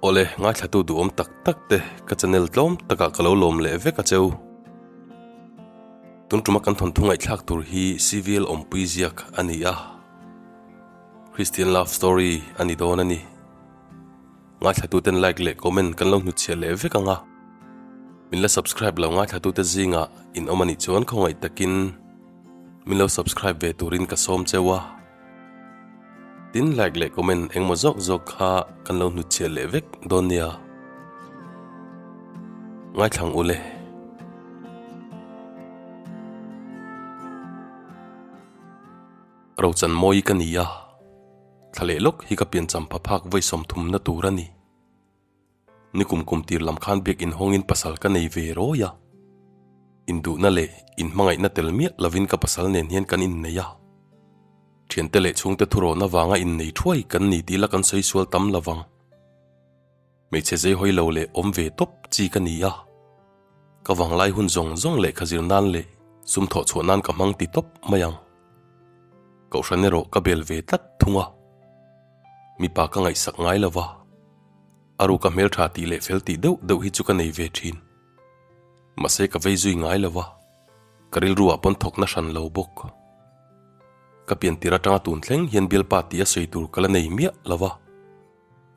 Awle, ngaithlatu duhawm tak tak te ka channel tlawm takah ka lo lawm leh vek a cheu. Tun tuma kan thawnthu ngaihthlak tur hi CVL awmpui ziak a ni a, Christian love story a ni dawn a ni. Ngaithlatuten like leh comment kan lo hnutchhiah leh vek ang a, min la subscribe lo ngaithlatute zingah in awm a nih chuan khawngaih takin min lo subscribe ve turin ka sawm cheu a. Tin like leh comment engmaw zawk zawk kha kan lo hnutchhiah leh vek dawn nia. Ngaithlang u le. Rochan mawi ka ni a, thla leh lawk hi ka piancham pha phak vawi sawmthumna tur a ni. Ni kum kum tir lam khan biakinn hawngin pasal ka nei ve rawi a. Induhna leh inhmangaihna tel miah lovin ka pasal nen hian kan innei a. Thiante leh chhungte thurawhna vanga innei thuai kan ni tih la kan sawi sual tam lovang. Hmeichhe zei hawi lo leh awm ve tawp chi ka ni a. Ka vanglai hun zawng zawng lehkha zir nan leh sum thawh chhuah nan ka hmang ti tawp mai ang. Kohhran erawh ka bel ve tlat thung a. Mipa ka ngaihsak ngai lova. A ruka hmeltha tih leh fel tih deuh deuh hi chu ka nei ve thin. Mahse ka vei zui ngai lo va, ka rilru ah pawn thawkna hran lo bawk. Ka pian tir atanga tun thleng hian bialpa tih a sawi tur ka la nei miah lo va,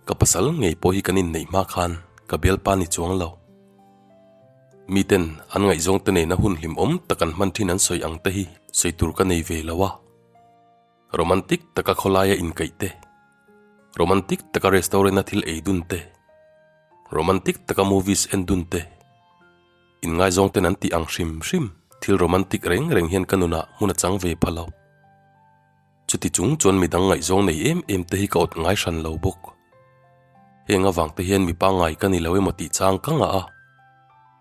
ka pasal ngei pawh hi kan inneih hma khan ka bialpa ni chuang lo. Miten an ngaihzawng te nena hun hlimawm tak an hman thin an sawi ang te hi sawi tur ka nei ve lo a. Romantic taka khawlaia inkaih te, romantic taka restaurant-a thil ei dun te, romantic taka movies en dun te, inngaizawng ten an tih ang hrim hrim thil romantic reng reng hian ka nunah hmun a chang ve pha lo. Chuti chung chuan midang ngaihzawng nei em em te hi ka awt ngai hran lo bawk. Heng avang te hian mi pangngai ka ni lo emaw tih chang ka ngah a,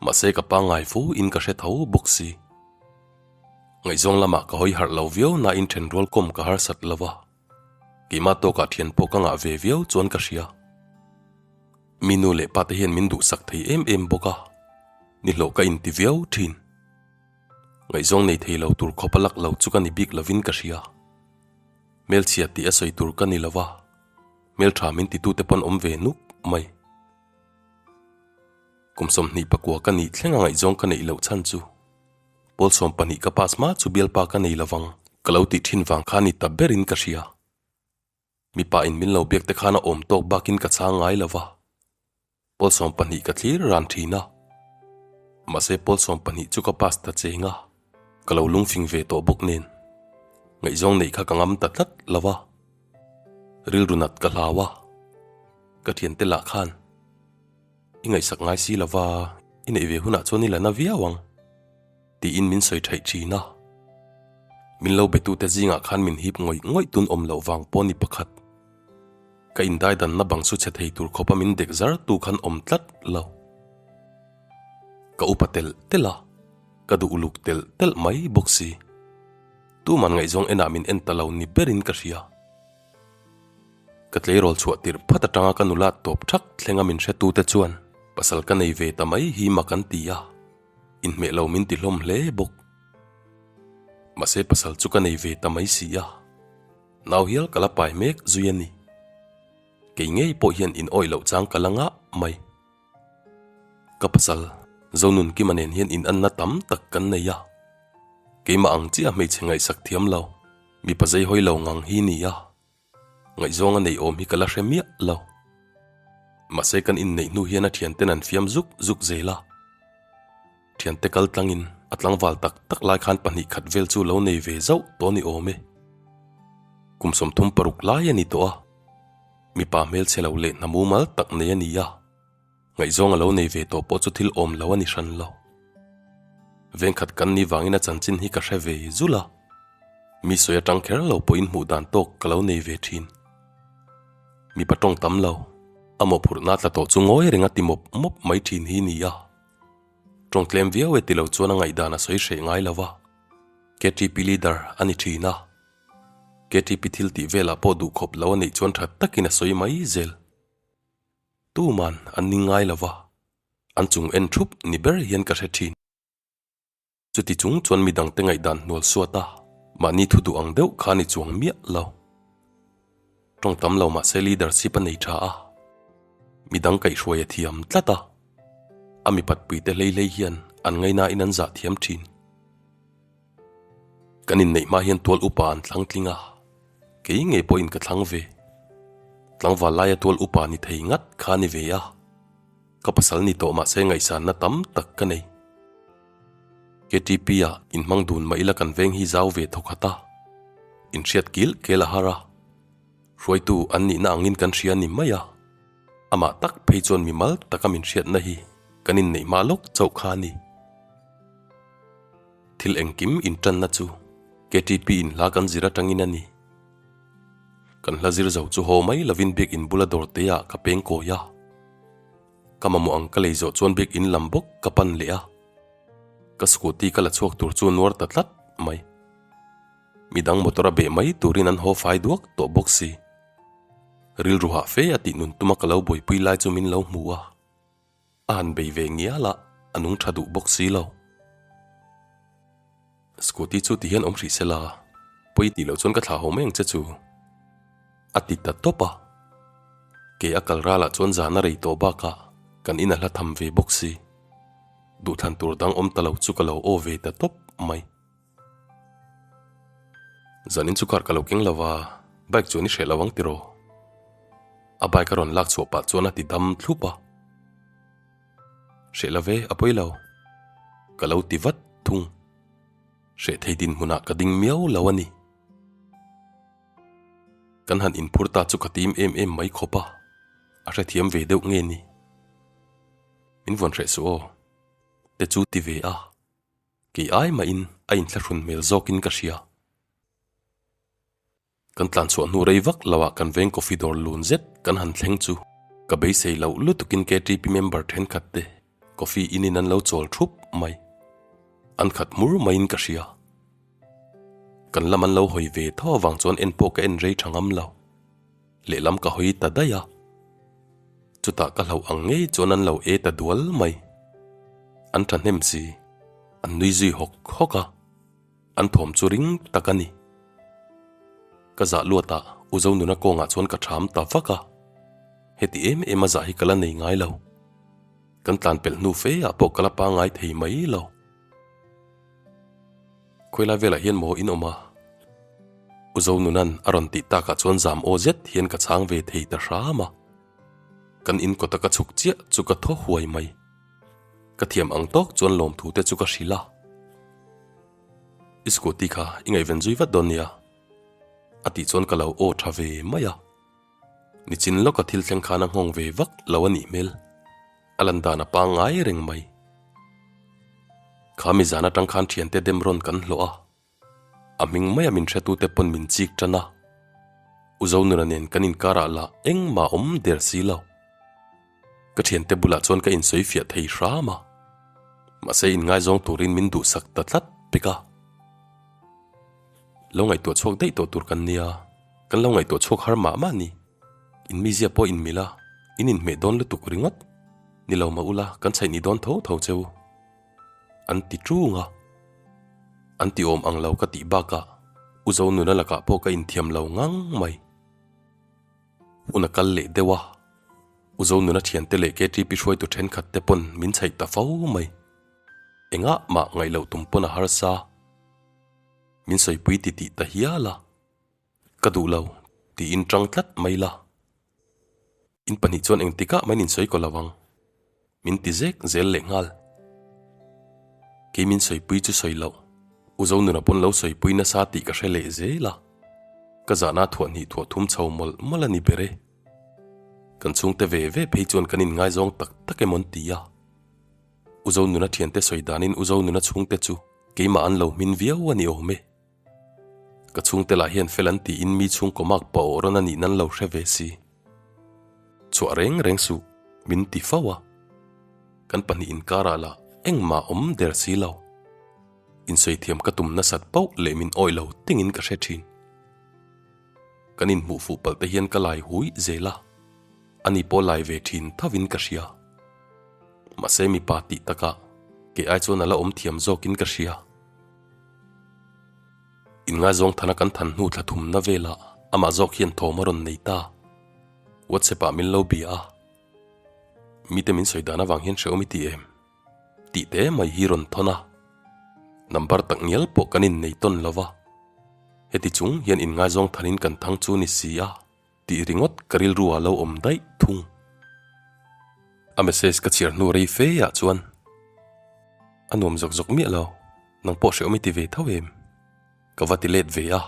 mahse ka pangngai fu in ka hre tho bawk si. Ngaihzawng lamah ka hawi harh lo viau nain thenrual kawm ka harsat lo va, keimah tawkah thian pawh ka ngah ve viau chuan ka hria. Mi nu leh pa te hian min duhsak thei em em bawk a, nihlawh ka inti viau thin. Ngaihzawng nei thei lo tur khawp a lak lo chu ka ni bik lovin ka hria. Hmelchhia tih a sawi tur ka ni lo va, hmeltha min titute pawn awm ve nuk mai. Kum 24 ka nih thleng a ngaihzawng ka neih loh chhan chu. Pawl 12 ka pass hma chu bialpa ka nei lovang ka lo tih thin vang kha ni ta berin ka hria. Mipa in min lo biak te khan a awm tawk bakin ka chhang ngai lova. Pawl 12 ka thlir ran thin a. Mahse pawl 12 chu ka pass ta cheng a, ka lo lungfing ve tawh bawk nen. Ngaihzawng neih kha ka ngam ta tlat lova. Rilru nat ka hlau a. Ka thiante lah khan. I ngaihsak ngai si lova, i neih ve hunah chuan i la na viau ang, tiin min sawi thaih thin a. Min lo betute zingah khan min hip ngawih ngawih tun awm loh vang pawh ni pakhat. Ka indaidanna bang su chhe thei tur khawpa min dek zar tu khan awm tlat lo. Ka upa telh telh a, ka duh uluk telh telh mai bawk si. Tuman ngaihzawng enah min en ta lo ni berin ka hria. Ka tleirawl chhuah tirh phat atanga ka nula tawp thak thlenga min hretute chuan pasal ka nei ve ta mai hi mak an ti a, inhmeh lo min ti hlawm hle bawk. Mahse pasal chu ka nei ve ta mai si a, nau hial ka la pai mek zui a ni. Kei ngei pawh hian in awih loh chang ka la ngah mai. Ka pasal, Zonunkima nen hian inanna tam tak kan nei a, keimah ang chiah hmeichhe ngaihsak thiam lo. Mipa zei hawi lo ngang hi ni a, ngaihzawng a neih awm hi ka la hre miah lo. Mahse kan inneih hnu hian a thianten an fiam zuk zuk zel a, thiante kal tlangin a tlangval tak tak lai khan pahnih khat vel chu lo nei ve zauh tawh ni awm e. Kum 36 lai a ni tawh a, mipa hmelchhe lo leh hna mumal tak nei a ni a. Ngaihzawng a lo nei ve tawh pawh chu thil awm lo a ni hran lo. Vengkhat kan ni vangin a chanchin hi ka hre ve zul a, mi sawi atang kher lo pawhin hmuh dan tawk ka lo nei ve thin. Mipa tawng tam lo, a mawhphurhna tla tawh chu ngawi reng a ti mawp mawp mai thin hi ni a. Tawng tlem viau e ti lo chuan a ngaihdan a sawi hreh ngai lo va, KTP leader a ni thin a. KTP thil tih velah pawh duhkhawp lo a neih chuan tha takin a sawi mai zel. Tuman an ning ngai lo va, an chung en thup ni ber hian ka hre thin. Chuti chung chuan midangte ngaihdan hnual suat a, mahni thu duh ang deuh kha ni chuang miah lo. Tawng tam lo mahse leadership a nei tha a. Midang kaihhruai a thiam tlat a, a mipatpuite hlei hlei hian an ngainain an zah thiam thin. Kan inneih hma hian tual upa an thlang tling a, kei ngei pawhin ka thlang ve. Tlangval laia tual upa ni thei ngat kha ni ve a, ka pasal ni tawh mahse ngaihsanna tam tak ka nei. KTP ah inhmang dun mah ila kan veng hi zau ve thawkhat a, inhriat kil kel a har a, hruaitu an nihna angin kan hria ni mai a, amah tak phei chuan mimal taka min hriatna hi kan inneih hma lawk chauh kha a ni. Thil engkim intanna chu KTP in hla kan zir atangin a ni. Kan hla zir zo chu haw mai lovin biakinn bula dawr te ah ka peng kawi a. Ka mamawh ang ka lei zawh chuan biakinn lam bawk ka pan leh a. Ka scooty ka la chhuak tur chu nuar ta tlat mai. Midang motor a beh mai turin an haw fai duak tawh bawk si. Rilru hah fe a tih nun tuma ka lo buaipui lai chu min lo hmu a. A han bei ve ngial a, a nung tha duh bawk si lo. Scooty chu ti hian awm hrih se la, pawi tih loh chuan ka thlah ho mai ang che chu. A ti ta tawp a. Ke a kal ralah chuan zan a rei tawh bakah kan in a hla tham ve bawk si. Duhthlan tur dang awm ta lo chu ka lo aw ve ta tawp mai. Zanin chu car ka lo keng lo va, bike chuan i hreh lo ang tiraw? A bike a rawn lak chhuah pah chuan a ti dam thlup a. Hreh lo ve, a pawi lo. Ka lo ti vat thung. Hreh thei dinhmunah ka ding miau lo a ni. Kan han inphur ta chu ka tim em em mai khawp a, a hrethiam ve deuh nge ni? Min vawn hreh suh aw, te chu ti ve a. Kei ai mahin a inthlahrun hmel zawkin ka hria. Kan tlan chhuah hnu rei vak lo ah kan veng coffee dawr lun zet kan han thleng chu ka beisei loh lutukin KTP member thenkhat te coffee in in an lo chawl thup mai. An khat hmur maiin ka hria. Kan lam an lo hawi ve tho avang chuan en pawh ka en rei tha ngam lo. Lehlam ka hawi ta daih a. Chutah ka hlauh ang ngei chuan an lo e ta dual mai. An thahnem si, an nui zui hawk hawk a, an thawm chu ring tak a ni. Ka zah luat ah U Zonuna kawngah chuan ka ṭham ta vak a, heti em em a zah hi ka la nei ngai lo. Kan tlan pelh hnu fe ah pawh ka la pangngai thei mai lo. Khawilai velah hian maw in awm a? U Zonunan a rawn tih takah chuan zam aw zet hian ka chhang ve thei ta hram a. Kan in kawta ka chhuk chiah chu ka thaw huai mai. Ka thiam ang tawk chuan lawmthu te chu ka hrilh a. I scooty kha i ngaihven zui vat dawn nia a tih chuan ka lo aw tha ve mai a. Nichin lawka thil thleng khan a nghawng ve vak lo a nih hmel. A lan dan a pangngai reng mai. Kha mi zan atang khan thiante dem rawn kan hlawh a. A hming maia min hretute pawn min chik tan a. U Zonuna nen kan inkarah lah engmah awm der si lo. Ka thiante bulah chuan ka insawi fiah thei hram a. Mahse inngaizawng turin min duhsak ta tlat pek a. Lo ngaihtuah chhuak daih tawh tur kan nia, kan lo ngaihtuah chhuak har mah mah ni. In mizia pawh inmilh a, in inhmeh dawn lutuk ringawt. Ni lo mah ula, kan chhaih ni dawn tho tho che u. An ti ṭung a. An ti awm ang lo ka tih bakah U Zonuna lakah pawh ka inthiam lo ngang mai. Hun a kal leh deuh a, U Zonuna thiante leh KTP hruaitu thenkhat te pawn min chhaih ta fo mai. Engah mah ngaih loh tum pawn a harsa. Min sawipui ti tih ta hial a. Ka duh lo, tiin ṭang tlat mai la. In pahnih chuan engtikah mai nin sawi kaw lo ang. Min ti zek zel leh nghal. Kei min sawipui chu sawi loh. U Zonuna pawn lo sawipui nasa tih ka hre leh zel a. Ka zahna thuah hnih thuah thum chho mawlh mawlh a ni ber e. Kan chhungte ve ve phei chuan kan inngaizawng tak tak emaw an ti a. U Zonuna thiante sawi danin U Zonuna chhungte chu keimah an lo hmin viau a ni awm e. Ka chhungte lah hian fel an tiin mi chhungkaw mak pawh awh rawn a nih nan lo hre ve si. Chhuah reng reng suh, min ti fo a. Kan pahnih inkarah lah engmah awm der si lo. Insawi thiam ka tum nasat pauh leh min awih lo tingin ka hre thin. Kan inhmuh fuh palh te hian ka lai hui zel a, ani pawh lai ve thin thovin ka hria. Mahse mipa tih takah kei ai chuan a la awm thiam zawkin ka hria. Inngaizawng thana kan than hnu thla thumna velah amah zawk hian thawm a rawn nei ta. WhatsApp ah min lo bia a. Mite min sawi dan avang hian hrehawm i ti em? Tih te mai hi rawn thawn a. Number tak ngial pawh kan innei tawn lo va. Heti chung hian inngaizawng thanin kan thang chu ni si a tih ringawt ka rilru ah lo awm daih thung. A message ka chhiar hnu rei fe ah chuan a nuam zawk zawk miah lo, nang pawh hrehawm i ti ve tho em? Ka va ti let ve a,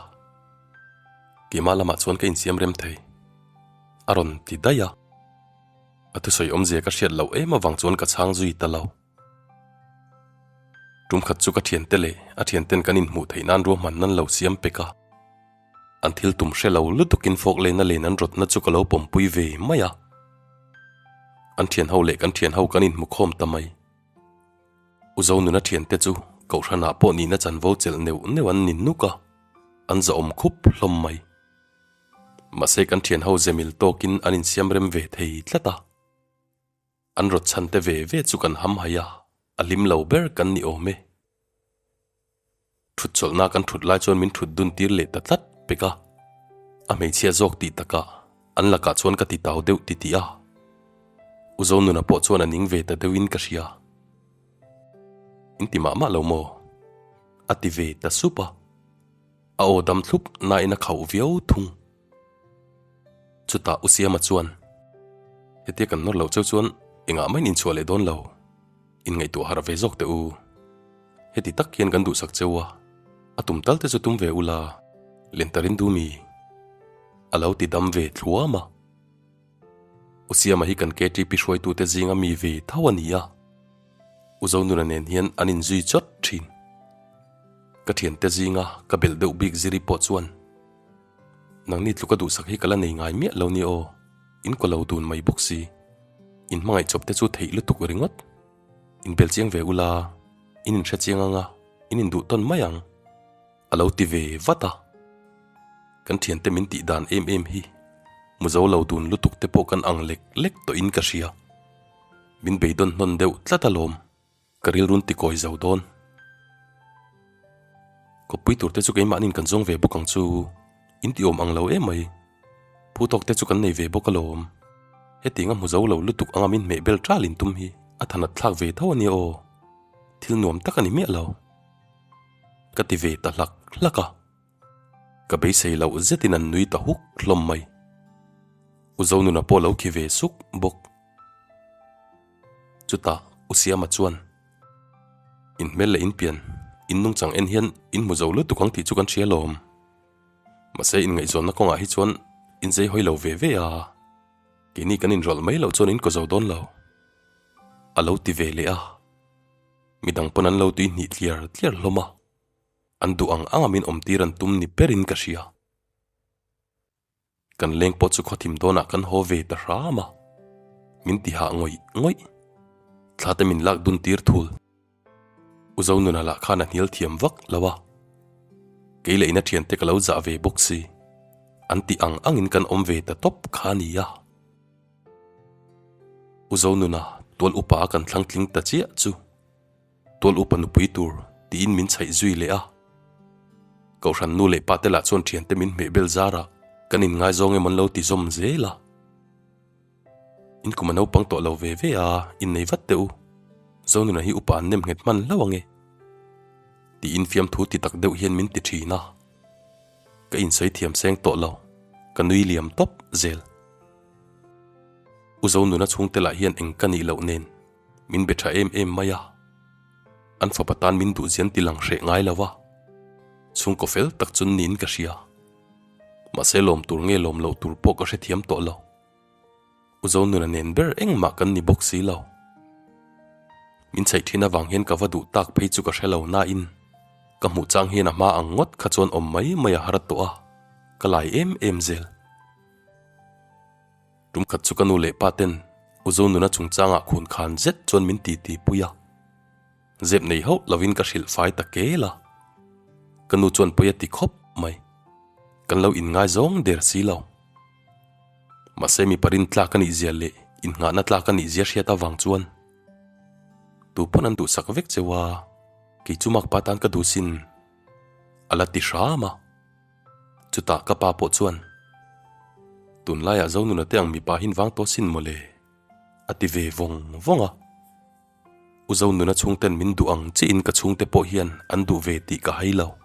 keimah lamah chuan ka insiam rem thei. A rawn ti daih a, a thusawi awmzia ka hriat loh em avang chuan ka chhang zui ta lo. Tum khat chu ka thiante leh a thianten kan inhmuh theih nan ruahman nan lo siam pek a, an thil tum hre lo lutukin fawk lena len an rawtna chu ka lo pawmpui ve mai a. An thianho leh kan thianho kan inhmu khawm ta mai. U Zonuna thiante chu Kohhranah pawh nihna chanvo chelh neuh neuh an ni nuk a, an zahawm khup hlawm mai. Mahse kan thianho zemil tawkin an insiam rem ve thei tlat a. An rawt chhan te ve ve chu kan ham hai a, a hlim lo ber kan ni awm e. Thut chawlhna kan thut lai chuan min thut dun tir leh ta tlat pek a, a hmeichhia zawk tih takah an lakah chuan ka ti tau deuh ti tih a. U Zonuna pawh chuan a ning ve ta deuhin ka hria. In ti mah mah lo maw? A ti ve ta sup a, a aw dam thlup nain a khauh viau thung. Chutah U Siama chuan, Hetia kan nawr loh cheu chuan engah maiin inchhuah leh dawn lo, inngaihtuah harh ve zawk teh u. Heti tak hian kan duhsak cheu a, a tum tal te chu tum ve ula, Lentarin du mi a lo ti dam ve thluam a. U Siama hi kan KTP hruaitute zinga mi ve tho a ni a, U Zonuna nen hian an inzui chawt thin. Ka thiante zinga ka belh deuh bik ziri pawh chuan, Nangni tluka duhsak hi ka la nei ngai miah lo ni aw, in kaw lo dun mai bawk si, in hmangaih chawp te chu theih lutuk ringawt. Inbel chiang ve ula, in inhre chiang anga in induh tawn mai ang, a lo ti ve vat a. Kan thiante min tih dan em em hi Muzo lo dun lutuk te pawh kan ang lek lek tawhin ka hria. Min beidawn hnawn deuh tlat alawm, ka rilrun tikawi zo dawn. Kawppui tur te chu keimahniin kan zawng ve bawk ang chu, in ti awm ang lo em mai. Phu tawk te chu kan nei ve bawk alawm. Hetiang a hmu zo lo lutuk anga min hmeh bel ṭal in tum hi a thanat thlak ve tho a nia aw. Thil nuam tak a ni miah lo. Ka ti ve ta hlak hlak a. Ka beisei loh zetin an nui ta huk hlawm mai. U Zonuna pawh lo khi ve suk bawk. Chutah U Siama chuan, In hmel leh in pian, in nungchang en hian in hmu zo lutuk ang tih chu kan hria alawm. Mahse inngaihzawnna kawngah hi chuan inzei hawi lo ve ve a, keini kan inrawlh mai loh chuan in kaw zo dawn lo. A lo ti ve leh a, midang pawn an lo tui hnih tliar tliar hlawm a, an duh ang anga min awmtir an tum ni berin ka hria. Kan leng pawh chu khawthim dawnah kan haw ve ta hram a, min ti hah ngawih ngawih. Thla te min lak dun tir thul. U Zonuna lah khan a hnial thiam vak lo a, kei leh ina thiante ka lo zah ve bawk si. An tih ang angin kan awm ve ta tawp kha a nia. U Zonuna tual upa a kan thlang tling ta chiah chu. Tual upa nupui tur tiin min chhaih zui leh a. Kohhran nu leh pa te lah chuan thiante min hmeh bel zar a, kan inngaizawng emaw an lo ti zawm zel a. In kum a naupang tawh lo ve ve a, innei vat teh u. Zonuna hi upa an nem nghet hman hlauh ang e. Tiin fiamthu ti tak deuh hian min ti thin a. Ka insawi thiam seng tawh lo, ka nui liam tawp zel. U Zonuna chhungte lah hian eng ka nih loh nen. Min be tha em em mai a, an fapa tan min duh zian ti lang hreh ngai lo a, chhungkaw fel tak chu niin ka hria. Mahse lawm tur nge lawm loh tur pawh ka hrethiam tawh lo. U Zonuna nen ber engmah kan ni bawk si lo. Min chhaih thin avang hian ka va duh tak phei chu ka hre lo nain ka hmuh chang hian a hma ang ngawt kha chuan awm mai mai a har tawh a, ka lai em em zel. Tum khat chu ka nu leh pa ten U Zonuna chungchangah khun khan zet chuan min ti ti pui a. Zep nei hauh lovin ka hrilh fai ta kel a. Ka nu chuan pawi a ti khawp mai. Kan lo inngaizawng der si lo. Mahse mipa rin tlak a nih zia leh innghahna tlak a nih zia hriat avang chuan tu pawn an duhsak vek cheu a, kei chu makpa tan ka duh sin a la ti hram a. Chutah ka pa pawh chuan, Tunlaiah Zonuna te ang mipa hin vang tawh sin mawle, a A ti ve vawng vawng a. U Zonuna chhungten min duh ang chiahin ka chhungte pawh hian an duh ve tih ka hai lo.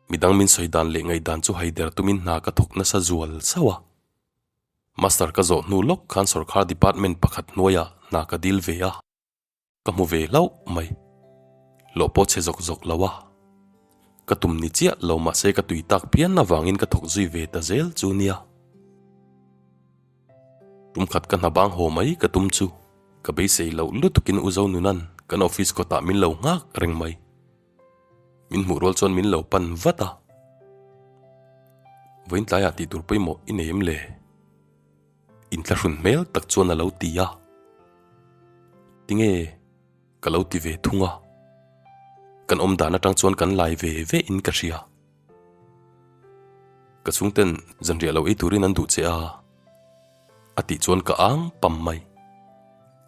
Midang min sawi dan leh ngaihdan chu haider tumin hna ka thawk nasa zual sauh a. Master ka zawh hnu lawk khan sawrkhar department pakhat hnuaiah hna ka dil ve a. Ka hmu ve hlauh mai. Hlawh pawh chhe zawk zawk lo a. Ka tum ni chiah lo mahse ka tui tak phian avangin ka thawk zui ve ta zel chu nia. Tum khat ka hna bang haw mai ka tum chu ka beisei loh lutukin U Zonunan kan office kawtah min lo nghak reng mai. Min hmuh rual chuan min lo pan vat a. Vawiin tlaiah tih tur pawimawh i nei em le? Inthlahrun hmel tak chuan a lo ti a. Tinge? Ka lo ti ve thung a. Kan awm dan atang chuan kan lai ve ve in ka hria. Ka chhungten zanriah lo ei turin an duh che a, a tih chuan ka ang pam mai.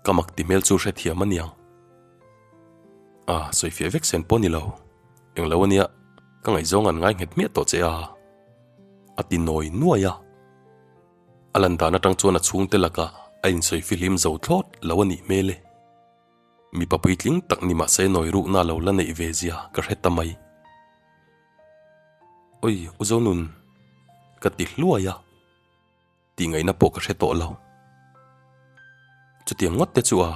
Ka mak ti hmel chu hrethiam a niang. A, sawifiah vek sen pawh ni lo. Englo ania, ka ngaihzawng an ngai nghet miah tawh che a, a ti nawi nuai a. A lan dan atang chuan a chhungte lakah a insawi fihlim zo thlawt lo a nih hmel e. Mipa puitling tak ni mahse nawi rukna lo la neih ve zia ka hre ta mai. Oi, U Zonun, ka ti hluai a, tih ngaihna pawh ka hre tawh lo. Chutiang ngawt te chu a,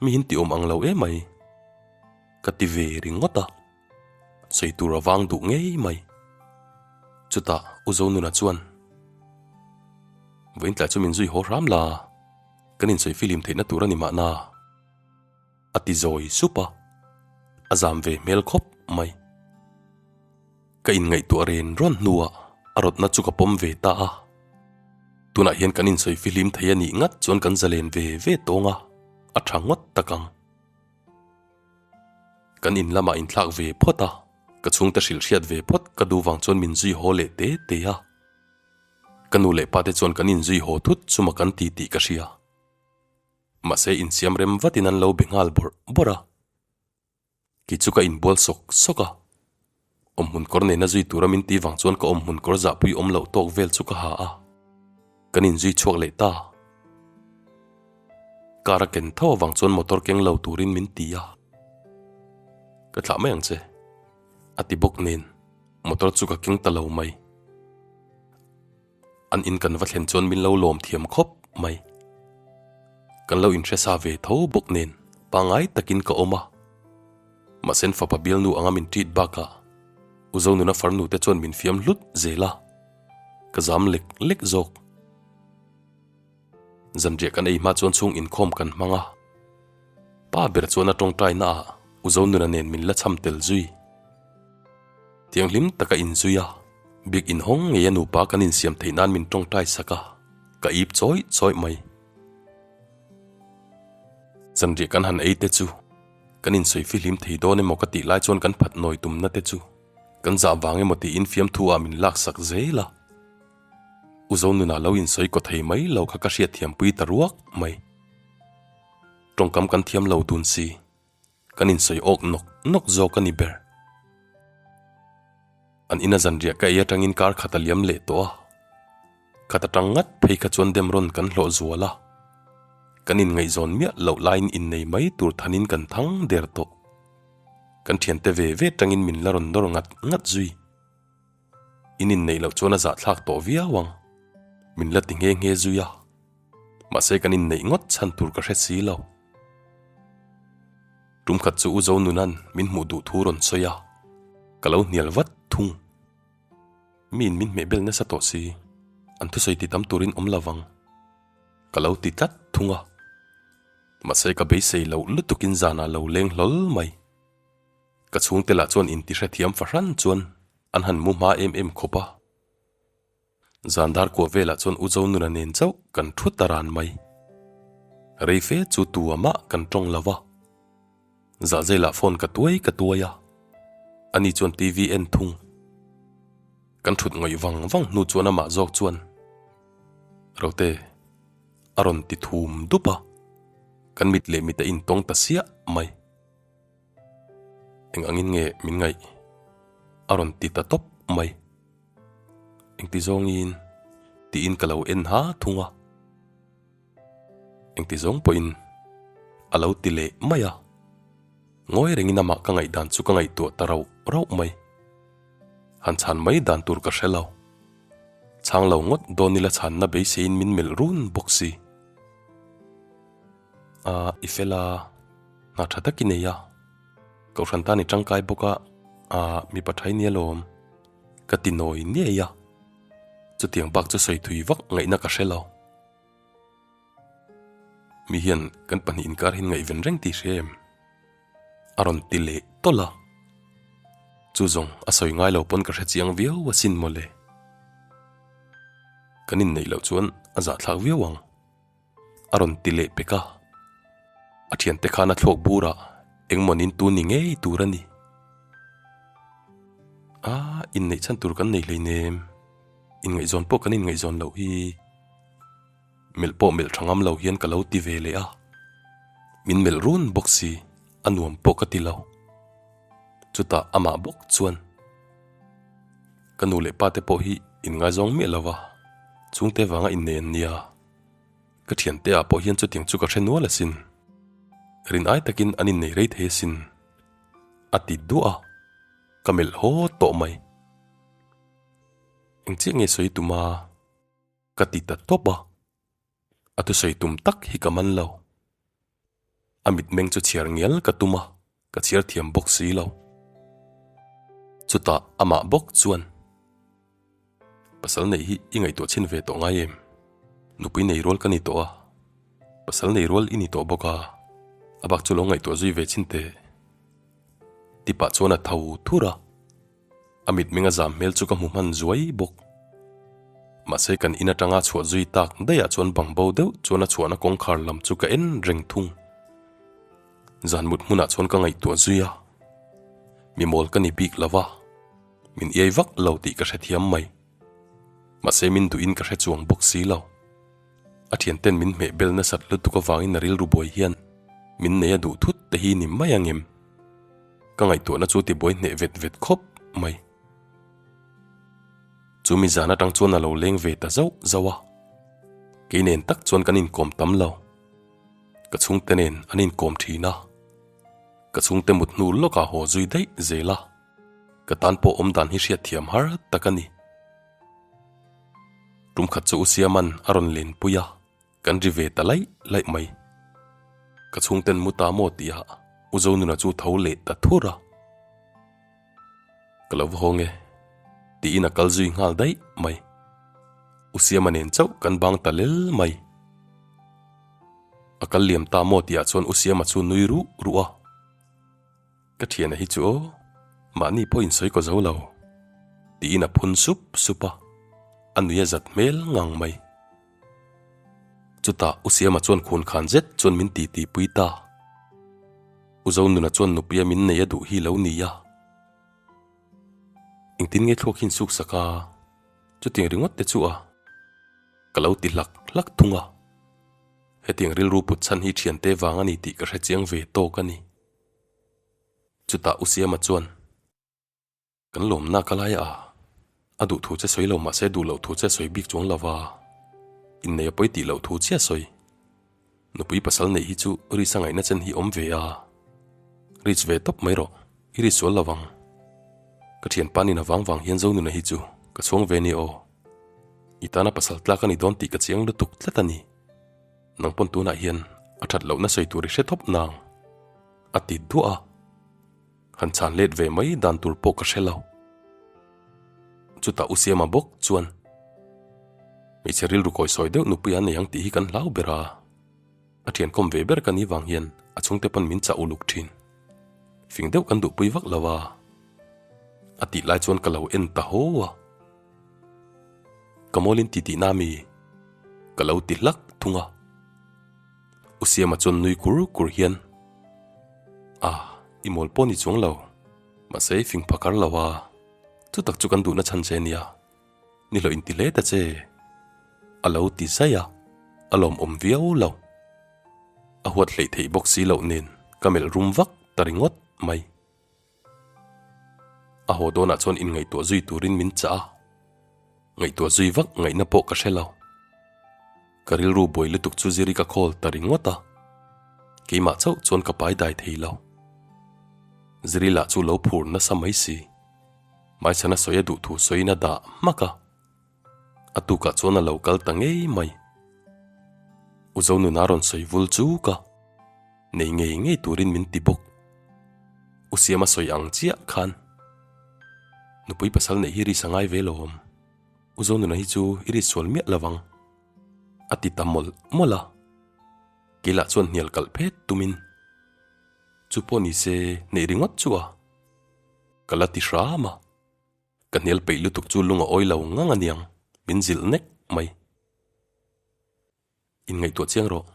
mi hin ti awm ang lo emai, ka ti ve ringawt a. Sawi tur a vang duh ngei mai. Chutah U Zonuna chuan, Vawiin tlai chu min zui haw hram la, kan insawi filim theihna tur a ni mahna, a ti zawi sup a, a zam ve hmel khawp mai. Ka inngaihtuah ren rawn hnuah a rawtna chu ka pawm ve ta a. Tunah hian kan insawi fihlim thei a nih ngat chuan kan zalen ve ve tawng a, a tha ngawt tak ang. Kan in lamah inthlak ve phawt a, ka chhungte hrilh hriat ve phawt ka duh vang chuan min zui haw leh te te a. Ka nu leh pate chuan kan inzui haw thut chuma kan ti tih ka hria. Mahse insiam rem vatin an lo be nghal bawrh bawrh a. Kei chu ka inbual sawk sawk a. Awmhmun kawr nena zui tura min tih vang chuan ka awmhmun kawr zahpui awm loh tawk vel chu ka ha a, kan inzui chhuak leh ta. Car a ken tho avang chuan motor keng lo turin min ti a, Ka thlah mai ang che, a ti bawk nen motor chu ka keng ta lo mai. An in kan va thlen chuan min lo lawm thiam khawp mai. Kan lo inhre sa ve tho bawk nen pangngai takin ka awm a. Mahse fapa bialnu anga min treat bakah U Zonuna farnu te chuan min fiam hlut zel a, ka zam lek lek zawk. Zanriah kan ei hma chuan chhung inkhawm kan hmang a, pa ber chuan a tawngtai naah U Zonuna nen min la cham tel zui. Thianghlim taka inzui a, bik inhawng ngei a nupa kan insiam theih nan min tawngtai sak a, ka ip chawih chawih mai. Zanriah kan han ei te chu kan insawi fihlim thei dawn emaw ka tih lai chuan kan phat nawi tumna te chu kan zah vang emaw tiin fiamthu ah min laksak zel a. U Zonuna lo insawi kaw thei mai lo kha ka hriatthiampui ta ruak mai. Tawngkam kan thiam lo dun si. Kan insawi awk nawk nawk zawk a ni ber. An ina zanriah ka ei atangin kar khat a liam leh tawh a. Khat atang ngat phei kha chuan dem rawn kan hlawh zual a. Kan inngaihzawn miah loh laiin innei mai tur thanin kan thang der tawh. Kan thiante ve ve tangin min la rawn nawr ngat ngat zui. In inneih loh chuan a zahthlak tawh viau ang. Min la ti nghe nghe zui a. Mahse kan inneih ngawt chhan tur ka hre si lo. Tum khat chu U Zonunan min hmuh duh thu rawn sawi a, ka lo hnial vat thung. Miin min hmeh bel nasa tawh si, an thusawi ti tam turin awm lo vang. Ka lo ti tlat thung a. Mahse ka beisei loh lutukin zanah lo leng hlawl mai. Ka chhungte lah chuan inti hrethiam fahran chuan an han mu hma em em khawp a. Zan dar kuah velah chuan U Zonuna nen chauh kan thu ta ran mai. Rei fe chu tu a mah kan tawng lo va. Zahzeilah phone ka tuai ka tuai a, ani chuan TV en thung. Kan thut ngawih vang vang hnu chuan amah zawk chuan, Rote, a rawn ti thum dup a, kan mit leh mit a intawng ta siah mai. Eng angin nge min ngaih? A rawn ti ta tawp mai. Engti zawngin? Tiin ka lo en ha thung a. Engti zawng pawhin a lo ti leh mai a. Ngawi rengin amah ka ngaihdan chu ka ngaihtuah ta rauh rauh mai. Han chhan mai dan tur ka hre lo. Chhang lo ngawt dawn ila chhanna beiseiin min melh run bawk si. A, i fel a, hna tha tak i nei a, Kohhran tan i tangkai bawk a, a, mipa tha i ni alawm, ka ti nawi niai a. Chutiang bak chu sawi thui vak ngaihna ka hre lo. Mi hian kan pahnih inkar hian ngaihven reng tih hria em? A rawn ti leh tawlh a. Chu zawng a sawi ngai lo pawn ka hre chiang viau asin mawle. Kan inneih loh chuan a zahthlak viau ang. A rawn ti leh pek a. A thiante khan a thluak bur ah engmaw nin tu ni ngei tur a ni. A, inneih chhan tur kan nei hleinem. Inngaihzawn pawh kan inngaihzawn loh hi. Melh pawh melh tha ngam lo hian ka lo ti ve leh a, min melh run bawk si, a nuam pawh ka ti lo. Chutah amah bawk chuan, Ka nu leh pa te pawh hi inngaizawng miah lo va, chhungte vanga innei an nia. Ka thiante ah pawh hian chutiang chu ka hre nual asin. Rin ai takin an innei rei thei asin, a ti duah a, ka melh haw tawh mai. Engchiah nge sawi tum a? Ka ti ta tawp a, a thusawi tum tak hi ka man lo. A mitmeng chu chhiar ngial ka tum a, ka chhiar thiam bawk si lo. Chutah amah bawk chuan, Pasal neih hi i ngaihtuah chhin ve tawh ngai em? Nupui nei rual ka ni tawh a, pasal nei rual i ni tawh bawk a, a bak chu lo ngaihtuah zui ve chhin teh. Ti pah chuan a tho thur a. A mitmeng a zam hmel chu ka hmu hman zuai bawk. Mahse kan in atanga chhuah zui tak daihah chuan bang bo deuh chuan a chhuahna kawngkhar lam chu ka en reng thung. Zan mut hmunah chuan ka ngaihtuah zui a. Mi mawl ka ni bik lo va, min iai vak lo tih ka hrethiam mai. Mahse min duhin ka hre chuang bawk si lo. A thianten min hmeh bel nasat lutuk avangin a rilru buai hian min nei a duh thut te hi ni mai ang em? Ka ngaihtuahna chu tibuai hneh vet vet khawp mai. Chu mi zan atang chuan a lo leng ve ta zauh zauh a. Kei nen tak chuan kan inkawm tam lo. Ka chhungte nen an inkawm thin a. Ka chhungte mut hnu lawkah haw zui daih zel a. Ka tan pawh awmdan hi hriatthiam har tak a ni. Tum khat chu U Siaman a rawn lenpui a, kan ri ve ta laih laih mai. Ka chhungten mu ta maw tihah U Zonuna chu tho leh ta thur a. Ka lo va hawng e, tiin a kal zui nghal daih mai. U Siama nen chauh kan bang ta lel mai. A kal liam ta maw tihah chuan U Siama chu nui ruh ruh a. Ka thiana hi chu aw, mahni pawh insawi kaw zo lo, tiin a phun sup sup a, a nui a zat hmel ngang mai. Chutah U Siama chuan khun khan zet chuan min ti ti pui ta. U Zonuna chuan nupuia min nei a duh hi lo ni a. Engtin nge thluak hi insuk sak a, chutiang ringawt te chu a, ka lo ti hlak hlak thung a. Hetiang rilru put chhan hi thiante vang a ni tih ka hre chiang ve tawk a ni. Chutah U Siama chuan, Kan lawmna ka lai a, a duh thu che sawi lo mahse duh loh thu che sawi bik chuang lo va, innei a pawi tih loh thu chiah sawi. Nupui pasal neih hi chu Risa ngaihna chen hi awm ve a, Rich ve tawp mai rawh, i ri sual lo vang. Ka thianpa nin avang vang hian Zonuna hi chu ka chhuang ve nia aw. I tana pasal tlak a ni dawn tih ka chiang lutuk tlat a ni. Nang pawn tunah hian a that lohna sawi tur i hre thawp nang. A ti duah a, han chhan let ve mai dan tur pawh ka hre lo. Chutah U Siama bawk chuan, Hmeichhe rilru kawi sawi deuh nupui a nei ang tih hi kan hlau ber a, a thiankawm ve ber ka nih vang hian a chhungte pawn min chah uluk thin. Fing deuh kan duhpui vak lo a, a tih lai chuan ka lo en ta haw a. Ka mawlin ti tihna mi? Ka lo ti hlak thung a. U Siama chuan nui kur kur hian, A, i mawl pawh ni chuang lo, mahse i fing phakar lo a, chutak chu kan duhna chhan che nia, ni hlawh inti hle ta che, a lo ti zai a, a lawmawm viau lo. A huat hleih theih bawk si loh nen ka melh rum vak ta ringawt mai. A haw dawnah chuan inngaihtuah zui turin min chah a, ngaihtuah zui vak ngaihna pawh ka hre lo. Ka rilru buai lutuk chu ziri ka call ta ringawt a, keimah chauh chuan ka pai dai thei lo. Ziri lah chu lo phur nasa mai si. Hmaichhana sawi a duh thu sawiin a dah hmak a, a tukah chuan a lo kal ta ngei mai. U Zonuna rawn sawi vul chuk a, nei ngei ngei turin min ti bawk. U Siama sawi ang chiah khan nupui pasal neih hi ris a ngai ve lo awm. U Zonuna hi chu i ri sual miah lo vang, a ti ta mawlh mawlh a. Kei lah chuan hnial kalh phet tumin, Chu pawh ni se neih ringawt chu a, ka la ti hram a. Ka hnial peih lutuk chu lung a awi lo ngang aniang, min zilh nek mai. Inngaihtuah chiang rawh.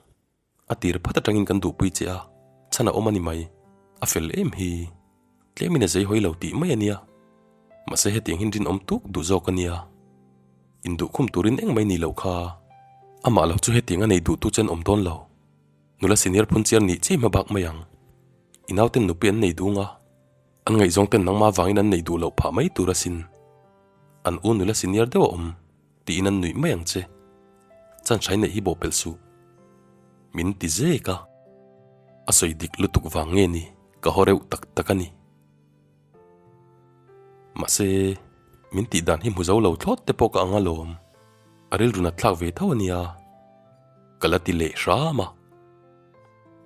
A tir phat atangin kan duhpui che a, chhan a awm a ni mai. A fel em hi. Tlemin a zei hawi lo tih mai a nia. Mahse hetiang hin rinawm tuk duh zawk a nia. Induhkhum turin engmai ni loh kha. Amah lo chu hetiang a nei duhtu chen awm dawn lo. Nula senior phun chiar nih chiai hma bak mai ang. I nauten nupui an nei dung a. An ngaihzawng ten nangmah vangin an nei duh loh phah mai tur asin. An u nula senior deuh a awm. Tiin an nuih mai ang che. Chanhrai neih hi bawhpelh suh. Min ti zek a. A sawi dik lutuk vang nge ni ka haw reuh tak tak a ni. Mahse, min tih dan hi hmu zo lo thlawt te pawh ka ang alawm. A rilru nat thlak ve tho a nia. Ka la ti leh hram a.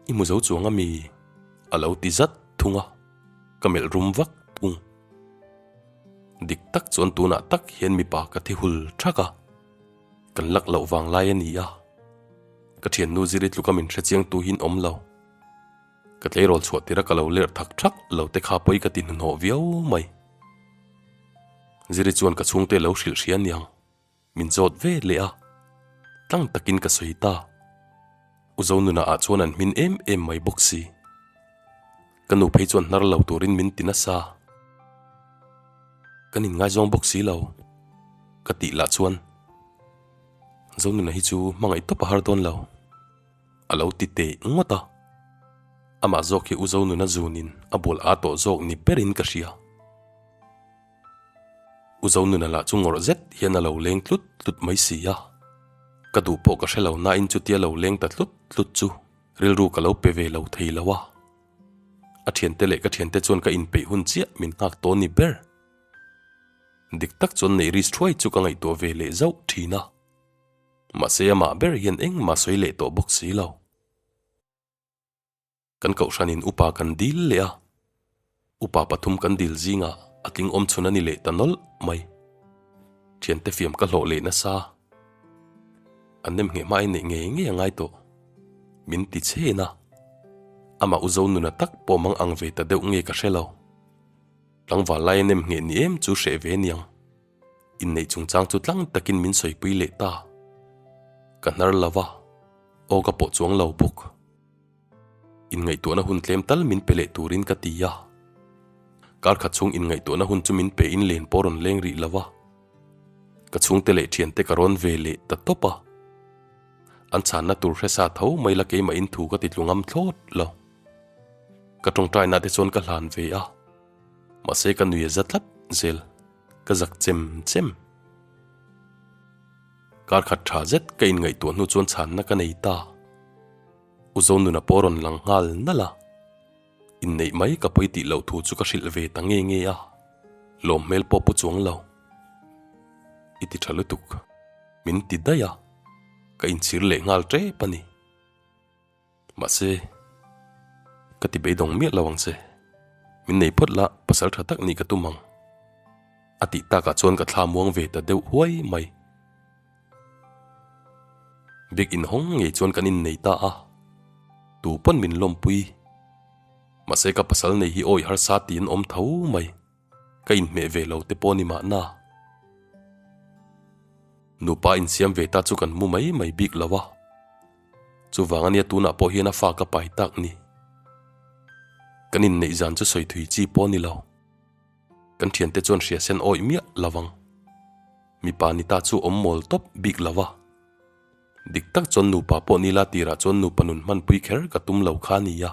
I hmu zo chuang a mi? A lo ti zat thung a. Ka melh rum vak thung. Dik tak chuan tunah tak hian mipa ka thi hul thak a, kan lak loh vang lai a ni a, ka thiannu ziri tluka min hrechiang tu hian awm lo. Ka tleirawl chhuah tir a ka lo lerh thak thak lo te kha pawi ka ti hnuhnawh viau mai. Ziri chuan ka chhungte lo hrilh hria aniang. Min zawt ve leh a, tlang takin ka sawi ta. U Zonuna ah chuan an hmin em em mai bawk si. Ka nu phei chuan hnar lo turin min ti nasa. Kan inngaizawng bawk si lo, ka tih lah chuan Zonuna hi chu hmangaih tawp a har dawn lo, a lo ti teh ngawt a. Amah zawk hi U Zonuna zunin a bual a tawh zawk ni berin ka hria. U Zonuna lah chu ngawrh zet hian a lo leng tlut tlut mai si a, ka duh pawh ka hre lo nain chutia lo leng ta tlut tlut chu rilru ka lo pe ve lo thei lo a. A thiante leh ka thiante chuan ka inpeih hun chiah min nghak tawh ni ber. Dik tak chuan neih ris thuai chu ka ngaihtuah ve leh zauh thin a, mahse amah ber hian engmah sawi leh tawh bawk si lo. Kan kohhranin upa kan dil leh a, upa pathum kan dil zingah a tling awm chhun a ni leh ta nawlh mai. Thiante fiam ka hlawh leh nasa. An nem ngheh hma in neih ngei ngei a ngai tawh. Min ti chhen a, amah u Zonuna tak pawh mang ang ve ta deuh nge ka hre lo. Tlangval laia nem ngheh ni em chu hreh ve niang. Inneih chungchang chu tlang takin min sawipui leh ta. Ka hnar lo va, aw ka pawh chuang lo bawk. Inngaihtuahna hun tlem tal min pe leh turin ka ti a. Kar khat chhung inngaihtuahna hun chu min pe in len pawh rawn leng rih lo a. Ka chhungte leh thiante ka rawn ve leh ta tawp a. An chhanna tur hre sa tho mai la keimah in thu ka ti tlu ngam thlawt lo. Ka tawngtaina te chuan ka hlan ve a. Mahse ka nui a za tlat zel, ka zak chem chem. Kar khat tha zet ka inngaihtuah hnu chuan chhanna ka nei ta. U Zonuna pawh rawn lang nghal nalh a, inneih mai ka pawi tih loh thu chu ka hrilh ve ta nge nge a, lawm hmel pawh pu chuang lo. I ti tha lutuk, min ti daih a, ka inchhir leh nghal tep a ni. Mahse, ka ti beidawng miah lo ang che, min nei phawt la pasal tha tak nih ka tum ang, a tih takah chuan ka thla muang ve ta deuh huai mai. Biak inhawng ngei chuan kan innei ta a, tu pawn min lawmpui. Mahse ka pasal nei hi awi harsa tiin awm tho mai, ka inhmeh ve lo te pawh ni mahna. Nupa insiam ve ta chu kan mu mai mai bik lo a, chuvang ania tunah pawh hian a fa ka pai tak ni. Kan inneih zan chu sawi thui chi pawh ni lo. Kan thiante chuan hria sen awih miah lo ang. Mipa ni ta chu awm mawl tawp bik lo a. Dik tak chuan nupa pawh nila tirah chuan nupa nun hmanpui kher ka tum lo kha nia.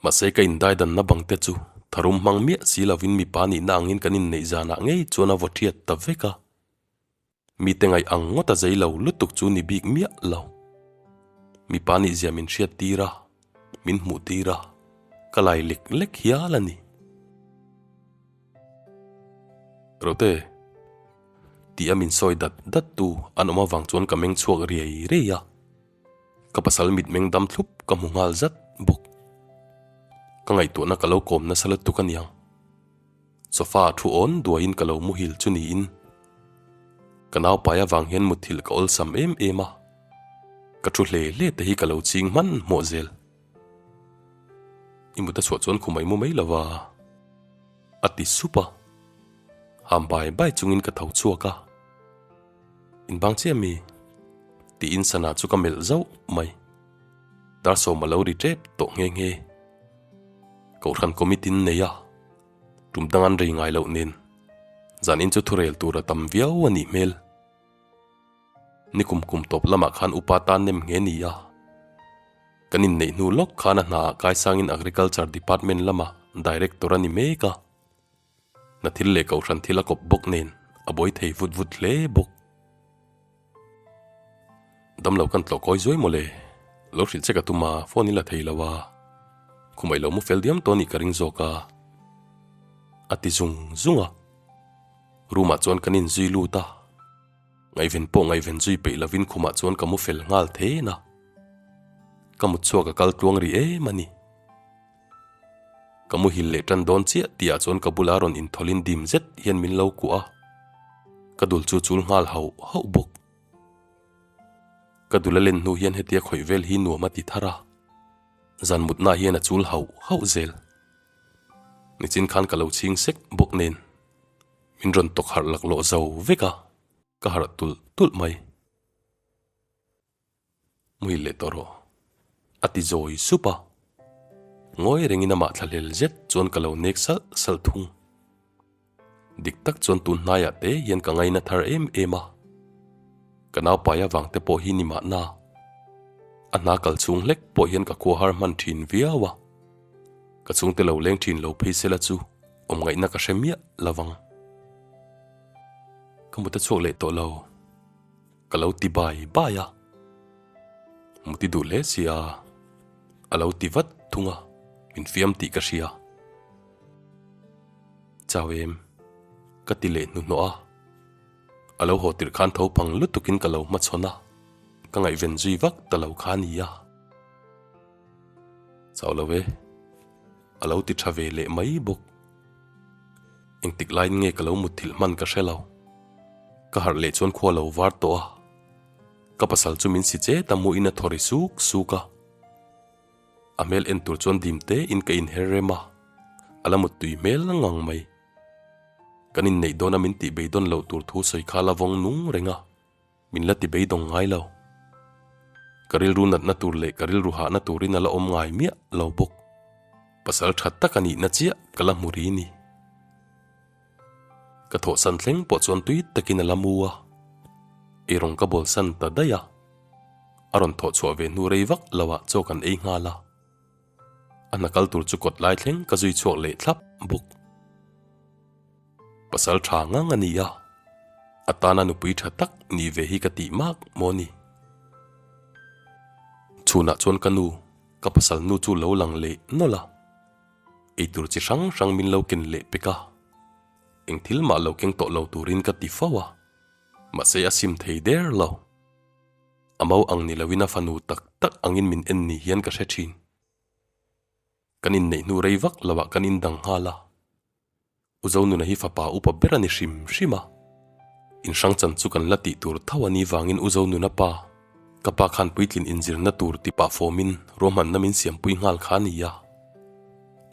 Mahse ka indaidanna bang te chu tharum hmang miah si lovin mipa nihna angin kan inneih zanah ngei chuan a vaw thiat ta vek a. Mite ngaih ang ngawt a zei lo lutuk chu ni bik miah lo. Mipa nihzia min hriat tir a, min hmuh tir a, ka lai lek lek hial a ni. Rote, tih a min sawi dat dat tu an awm avang chuan ka meng chhuak riai riai a. Ka pasal mitmeng dam thlup ka hmu nghal zat bawk. Ka ngaihtuahna ka lo kawm nasa lutuk aniang. Sofa ah thu awn duaiin ka lo muhil chu niin. Ka naupai avang hian mutthilh ka awlsam em em a. Ka thu hle hle te hi ka lo ching hman hmawh zel. I mut a chhuah chuan khumai mu mai lova a ti sup a. Ham bai bai chungin ka tho chhuak a. Inbang chiah mi? Tiin sana chu ka melh zauh mai. Dar sawm a lo ri tep tawh nghe nghe. Kohhran committee in nei a, tum dang an rei ngai loh nen zan in chu thurel tur a tam viau a nih hmel. Nikum kum tawp lamah khan upa tan nem nghe ni a, kan inneih hnu lawk khan a hnaah kaisangin Agriculture Department lamah Director a ni mek a. Hna thil leh kohhran thil a kawp bawk nen a buai thei vut vut hle bawk. Damlo kan tlawh kawi zuai mawle, lo hrilh che ka tum a, phone i la thei lo a, khumai lo mu fel diam tawh a nih ka ring zawk a, a ti zung zung a. Room ah chuan kan inzui lut a, ngaihven pawh ngaihven zui peih lovin khumah chuan ka mu fel nghal then a, ka mut chhuak a kal tluang rih em a ni. Ka muhil leh tan dawn chiah tih ah chuan ka bula rawn inthawlin dim zet hian min lo kuah a, ka dul chu chul nghal hauh hauh bawk. Ka dul a len hnu hian hetia khawih vel hi nuam a ti thar a, zan mutna hian a chul hauh hauh zel. Nichin khan ka lo chhing sek bawk nen min rawn tawk harh laklawh zo vek a, ka harh tulh tulh mai. Muhil leh tawh rawh, a ti zawi sup a. Ngawi rengin amah thlahlel zet chuan ka lo nek salh salh thung. Dik tak chuan tun hnaiah te hian ka ngaina thar em em a. Ka naupai avang te pawh hi ni mahna. A hna kal chhung hlek pawh hian ka khua har hman thin viau a. Ka chhungte lo leng thin lo phei sela chu awm ngaihna ka hre miah lo vang. Ka mut a chhuak leh tawh lo. Ka lo ti bai bai a, Muti duh hle sia, a lo ti vat thung a, min fiam tih ka hria. Chau em? Ka ti leh hnuhnawh a, a lo haw tirh khan tho phang lutukin ka lo hmachhawn a, ka ngaihven zui vak ta lo kha a nia. Chau lo e, a lo ti tha ve leh mai bawk. Engtik laiin nge ka lo mutthilh hman ka hre lo. Ka harh leh chuan khua lo var tawh a. Ka pasal chu min si chet a muin a thaw ri suk suk a. A hmel en tur chuan dim te in ka inher rem a, a la muttui hmel ngang mai. Kan inneih dawn a min tih beidawn loh tur thu sawi kha la vawng nung reng a. Min la ti beidawng ngai lo. Ka rilru natna tur leh ka rilru hahna turin a la awm ngai miah lo bawk. Pasal tha tak a nihna chiah ka la hmu ri ni. Ka thawhsan thleng pawh chuan tui takin a la mu a, eirawng ka bawlsan ta daih a. A rawn thawh chhuah ve hnu rei vak lo ah chaw kan ei nghal a. A hna kal tur chu kawt lai thleng ka zui chhuak leh thlap bawk. Pasal tha ngang a ni a, a tana nupui tha tak nih ve hi ka tih mak maw ni? Chhunah chuan ka nu, ka pasal nu chu lo lang leh nawlh a, eitur chi hrang hrang min lo ken leh pek a, eng thil mah lo keng tawh lo turin ka ti fo a, mahse a sim thei der lo. A mau ang ni loin a fanu tak tak angin min en ni hian ka hre thin. Kan inneih hnu rei vak loah kan indang nghal a. U Zonuna hi fapa upa ber a ni hrim hrim a. Inhrang chan chu kan la tih tur tho a ni vangin U Zonuna pa, ka pa khan puitlin inzirna tur ti pah fawmin ruahmanna min siampui nghal kha a ni a.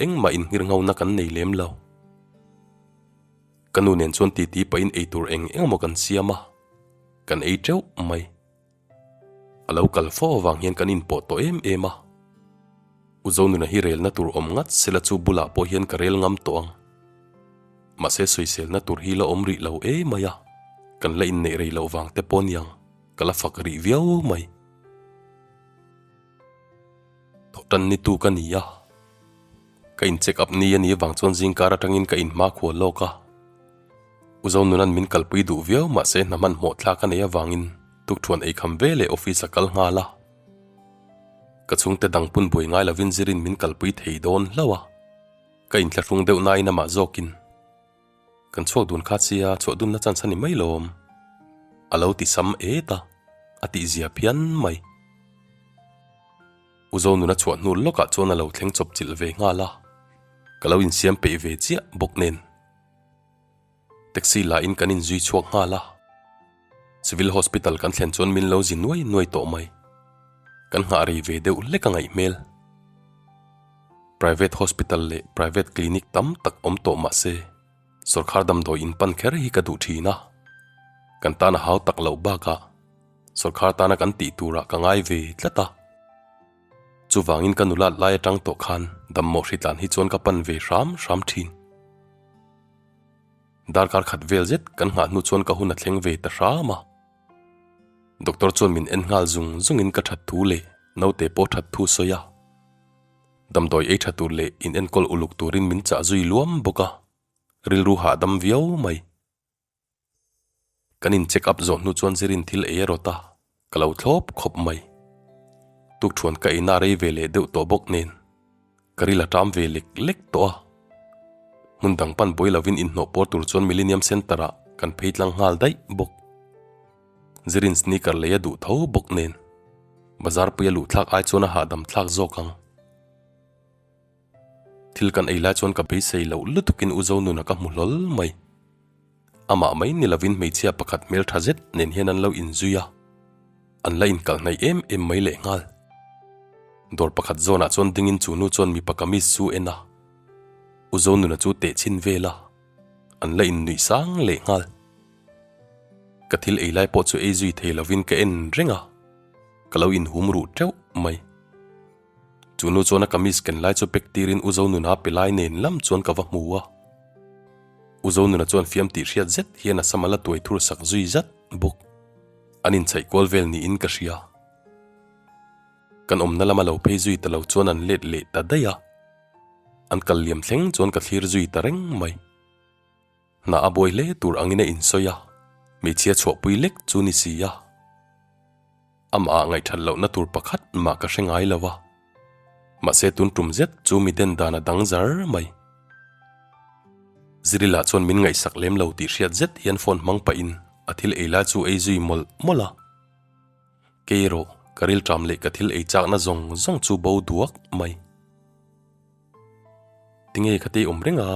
Engmah inngirngona kan nei lem lo. Ka nu nen chuan titi pahin eitur eng eng emaw kan siam a, kan ei teuh mai. A lo kal fo avang hian kan inpawh tawh em em a. U Zonuna hi relna tur awm ngat sela chu bulah pawh hian ka rel ngam tawh ang. Mahse sawiselna tur hi la awm rih lo emai a, kan la inneih rei loh vang te pawh niang ka la fak rih viau mai. Thawhtan ni tu ka ni a, ka in check up ni a nih avang chuan zingkar atangin ka inhma khual lawk a. U Zonuna'n min kalpui duh viau mahse hna hmanhmawh thlak a nei avangin tukṭhuan eikham ve leh office a kal nghal a. Ka chhungte dang pun buai ngai lovin zirin min kalpui thei dawn hlauh a, ka inthlahrung deuh nain amah zawkin kan chhuak dun kha sia chhuah dunna chance a ni mai lawm a lo ti sam et a, a tihzia phian mai. U Zonuna chhuah hnu lawkah chuan a lo thleng chawp chilh ve nghal a, ka lo insiam peih ve chiah bawk nen. Taxi la in kan inzui chhuak nghal a, Civil Hospital kan thlen chuan min lo zi nuai nuai tawh mai. Kan nghah rei ve deuh hlek a ngaih hmel. Private Hospital leh Private Clinic tam tak awm tawh mah se, sawrkhar damdawi in pan kher hi ka duh thin a. Kan tan a hau tak loh bakah sawrkhar tana kan tih turah ka ngai ve tlat a. Chuvangin ka nulat lai atang tawh khan dammawh hritlan hi chuan ka pan ve hram hram thin. Darkar khat vel zet kan nghah hnu chuan ka hun a thleng ve ta hram a. Doctor chuan min en nghal zung zungin ka that thu leh naute pawh that thu sawi a. Damdawi ei tha tur leh in enkawl uluk turin min chah zui luam bawk a, rilru hahdam viau mai. Kan in check up zawh hnu chuan Zirin thil ei a rawt a, ka lo thlawp khawp mai. Tukthuan ka eina rei ve leh deuh tawh bawk nen, ka ril a ṭam ve lek lek tawh a. Hmun dang pan buai lovin inhnawh pawr tur chuan Millennium Centre ah kan phei tlang nghal daih bawk. Zirin sneaker lei a duh tho bawk nen, bazar pui a luh thlak ai chuan a hahdam thlak zawk ang. Thil kan ei lai chuan ka beisei loh lutukin U Zonuna ka hmu hlawl mai. Amah mai ni lovin hmeichhia pakhat hmeltha zet nen hian an lo inzui a, an la inkalh hnaih em em mai lehnghal. Dawr pakhat zawnah chuan dingin chu nu chuan mipa kamis chu en a, U Zonuna chu teh chhin vel a, an la innuih sang lehnghal. Ka thil ei lai pawh chu ei zui thei lovin ka en reng a, ka lo inhum ruh teuh mai. Chu nu chuan a kamis ken lai chu pack tirin U Zonuna pe lai nen lam chuan ka va hmu a. U Zonuna chuan fiam tih hriat zet hian a sam a la tuai thur sak zui zat bawk. An inchhaih kual vel niin ka hria. Kan awmna lama lo phei zui ta lo chuan an let leh ta daih a. An kal liam thleng chuan ka thlir zui ta reng mai. Hna a buai hle tur angin a insawi a, hmeichhia chhuahpui lek chu ni si a. Amah ah ngaihthat lohna tur pakhat mah ka hre ngai lo a, mahse tun tum zet chu mi den dan a dang zar mai. Zirila chuan min ngaihsak lem lo tih hriat zet hian phone hmang pahin a thil ei lai chu ei zui mawlh mawlh a. Kei erawh ka rilṭam leh ka thil ei chakna zawng zawng chu bo duak mai. Tinge ka tei awm reng a?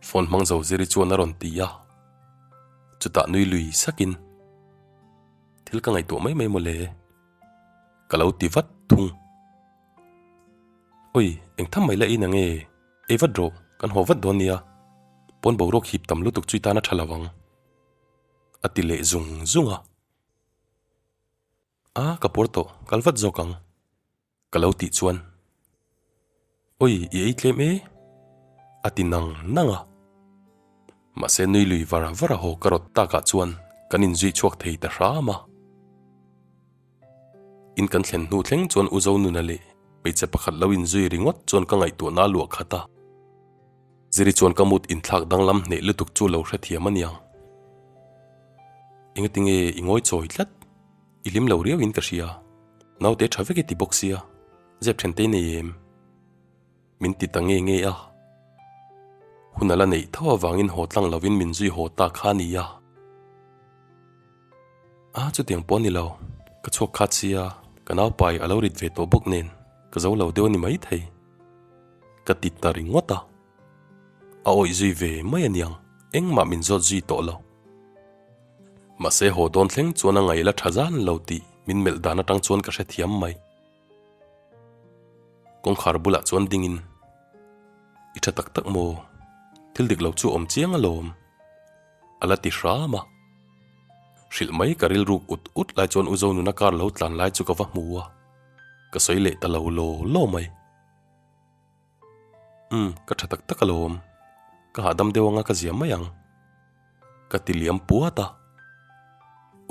Phone hmang zo ziri chuan a rawn ti a, chutah nui lui sakin, Thil ka ngaihtuah mai mai mawle, ka lo ti vat thung. Oi, eng tham mai la in ang e, ei vat rawh, kan haw vat dawn nia, pawn boruak hip tam lutuk chu i tan a tha lo ang, a ti leh zung zung a. A, ka puar tawh, kal vat zawk ang. Ka lo tih chuan, Oi, i ei tlem e, a ti nang nang a. Mahse nui lui var var a haw ka rawt takah chuan kan inzui chhuak thei ta hram a. In kan thlen hnu thleng chuan U Zonuna leh hmeichhe pakhat lo inzui ringawt chuan ka ngaihtuahna a luah khat a. Ziri chuan ka mut inthlak danglam hneh lutuk chu lo hrethiam a niang. Engatinge i ngawi chawi tlat? I hlim lo riau in ka hria. Naute tha vek i ti bawk sia, zep then te i nei em? Min ti ta nge nge a. Hun a la neih tho avangin haw tlang lovin min zui haw ta kha a nia. A, chutiang pawh a ni lo. Ka chhuak khat sia, ka naupai a lo rit ve tawh bawk nen ka zo lo deuh a ni maithei. Ka ti ta ringawt a. A awih zui ve mai a niang, engmah min zawt zui tawh lo. Mahse haw dawn thleng chuan a ngaih la tha zan lo tih min melh dan atang chuan ka hrethiam mai. Kawngkhar bulah chuan dingin, I tha tak tak maw? Thil dik lo chu awm chiang alawm, a la ti hram a. Hrilh mai ka rilruk ut ut lai chuan U Zonuna car lo tlan lai chu ka va hmu a, ka sawi leh ta lo law law mai. Umm, ka tha tak tak alawm. Ka hahdam deuh anga ka zia mai ang. Ka ti liam puat a.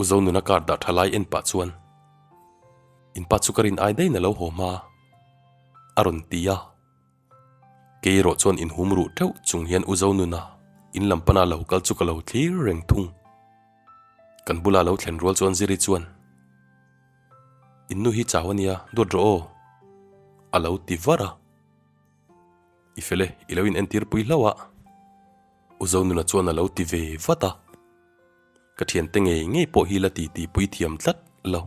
U Zonuna car dah tha lai en pah chuan, In pa chu ka rin ai daih na lo haw hma, a rawn ti a. Kei erawh chuan inhum ruh teuh chung hian U Zonuna. In lam pana lo kal chu ka lo thlir reng thung. Kan bula lo thlen rual chuan Ziri chuan, In nu hi chau a nia, duat rawh aw, a lo ti var a. I fel e, i lo in entir pui hlauh a, U Zonuna chuan a lo ti ve vat a. Ka thiante ngei ngei pawh hi la titi pui thiam tlat lo.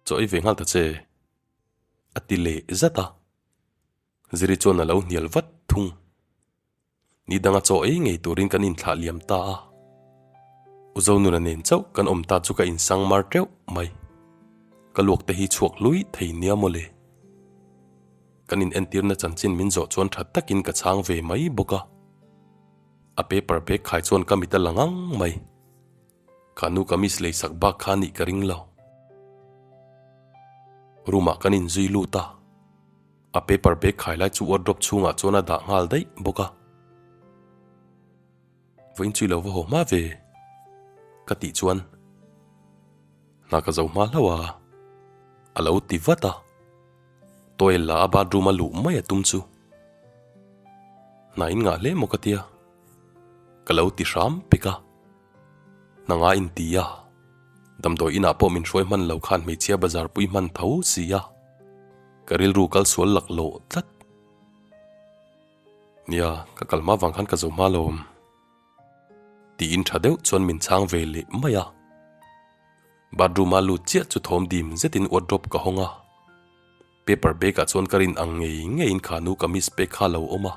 Chaw ei ve nghal ta che, a ti leh zat a. Ziri chuan a lo hnial vat thung. Ni danga chaw ei ngei turin kan inthlah liam ta a. U Zonuna nen chauh kan awm ta chu ka insang mar teuh mai. Ka luak te hi chhuak hlui thei nia mawle. Kan in entirna chanchin min zawh chuan tha takin ka chhang ve mai bawk a. A paper bag khai chuan ka mit a la ngang mai. Kha nu kamis lei sak bak kha nih ka ring lo. Room ah kan inzui lut a. A paper bag khai lai chu wardrobe chhungah chuan a dah nghal daih bawk a. Vawiin chu i lo va haw hma ve ka tih chuan hna ka zo hma hlauh a, a lo ti vat a. Towel la a bathroom a luh mai a tum chu hna in ngah hle maw ka tia ka lo ti hram pek a. Hna nga in ti a, damdawi inah pawh min hruai hman lo khan hmeichhia bazar pui hman tho si a, ka rilru kal sual lak loh tlat. Nia, ka kal hma vang khan ka zo hma lawm. Tiin tha deuh chuan min chhang ve leh mai a. Bathroom a lut chiah chu thawm dim zetin wardrobe ka hawng a. Paper bag ah chuan ka rin ang ngei ngeiin kha nu kamis pek kha a lo awm a,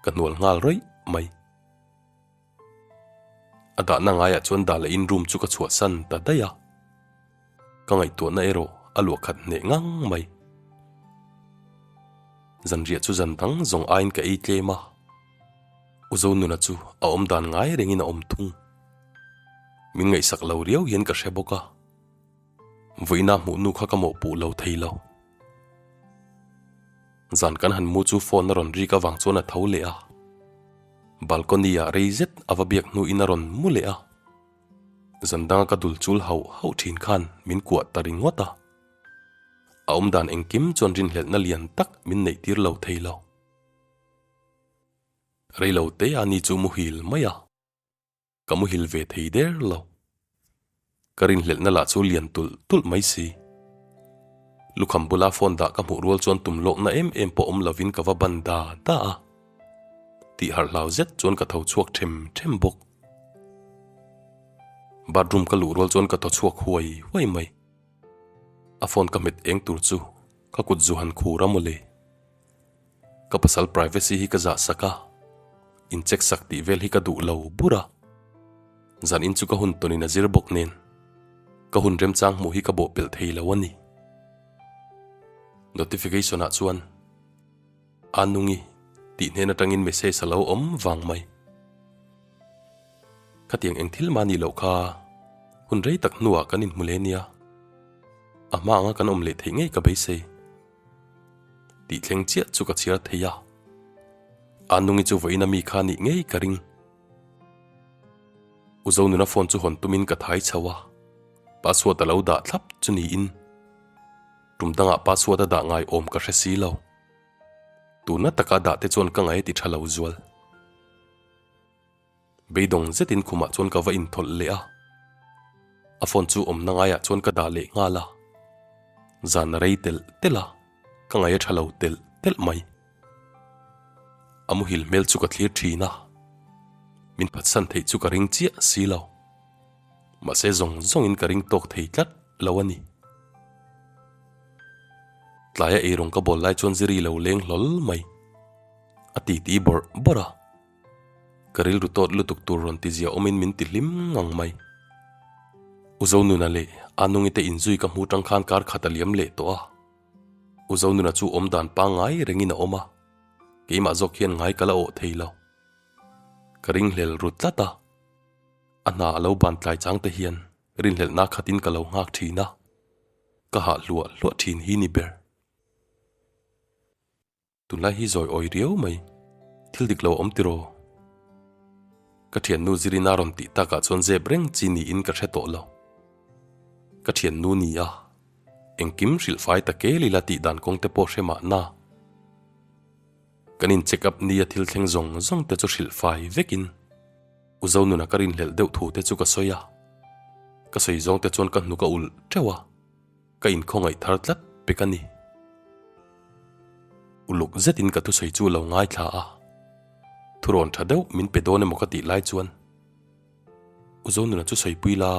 ka hnual nghal rawih mai. A dahna ngaiah chuan dah leh in room chu ka chhuahsan ta daih a, ka ngaihtuahna erawh a luah khat hneh ngang mai. Zanriah chu zan dang zawng aiin ka ei tlem a, U Zonuna chu a awm dan ngai rengin a awm thung. Min ngaihsak lo riau hian ka hre bawk a, vawiina hmuh nu kha ka mawhpuh lo thei lo. Zan kan han mu chu phone a rawn rik avang chuan a tho leh a. Balcony ah rei zet a va biak hnuin a rawn mu leh a. Zan danga ka dul chul hauh hauh thin khan min kuah ta ringawt a. A awmdan engkim chuan rinhlelhna lian tak min neih tir lo thei lo. Rei lo te a ni chu muhil mai a. Ka muhil ve thei der lo. Ka rinhlelhna lah chu lian tulh tulh mai si. Lukham bula phone dah ka hmuh rual chuan tum lawkna em em pawh awm lovin ka va ban da da a. Tih harh hlau zet chuan ka tho chhuak them them bawk. Bathroom ka luh rual chuan ka thaw chhuak huai huai mai. A phone ka hmet eng tur chu ka kut zu han khur a mawle. Ka pasal privacy hi ka zah sak a, in check sak tih vel hi ka duh lo bur a. Zan in chu ka hun tawn in a zir bawk nen, ka hun remchang hmuh hi ka bawh pelh thei lo a ni. Notification ah chuan Anungi tih hnen atangin message a lo awm vang mai. Khatiang eng thil mah nih loh kha hun rei tak hnuah kan inhmu leh nia, a hma anga kan awm leh theih ngei ka beisei. Tih thleng chiah chu ka chhiar thei a, a nungi chu vawiin a mi kha nih ngei ka ring. U Zonuna phone chu hawn tumin ka thai chho a, password a lo dah thlap chu niin tum dangah password a dah ngai awm ka hre si lo. Tuna taka dah te chuan ka ngaih a ti tha lo zual. Beidawng zetin khumah chuan ka va inthawlh leh a, a phone chu awmna ngaiah chuan ka dah leh nghal a, zan a rei telh telh a, ka ngaih a tha lo telh telh mai. A muhil hmel chu ka thlir thin a, min phatsan theih chu ka ring chiah si lo, mahse zawng zawngin ka ring tawk thei tlat lo a ni. Tlaia eirawng ka bawl lai chuan Ziri lo leng hlawl mai, a titi bawrh bawrh a. Ka rilru tawt lutuk tur rawn ti zia awmin min ti hlim ngang mai. U Zonuna leh Anungi te inzui ka hmu tang khan kar khat a liam leh tawh a. U Zonuna chu awm dan pangngai rengin a awm a, keimah zawk hian ngai ka la awh thei lo. Ka ringhlel ru tlat a, a hna a lo ban tlai chang te hian rinhlelhna khatin ka lo nghak thin a, ka hah hluah hluah thin hi ni ber. Tunlai hi zawi awi riau mai, thil dik lo a awm tiraw? Ka thiannu Zirina rawn tih takah chuan zep reng chi niin ka hre tawh lo. Ka thiannu ni a, engkim hrilh fai ta kel ila tih dan kawng te pawh hre mahna. Kan in check up nia thil thleng zawng zawng te chu hrilh fai vekin U Zonuna ka rinhlelh deuh thu te chu ka sawi a. Ka sawi zawng te chuan ka hnuk a ulh teuh a, ka inkhawngaih thar tlat pek a ni. Uluk zetin ka thusawi chu lo ngaithla a, thurawn tha deuh min pe dawn emaw ka tih lai chuan U Zonuna chu sawipui la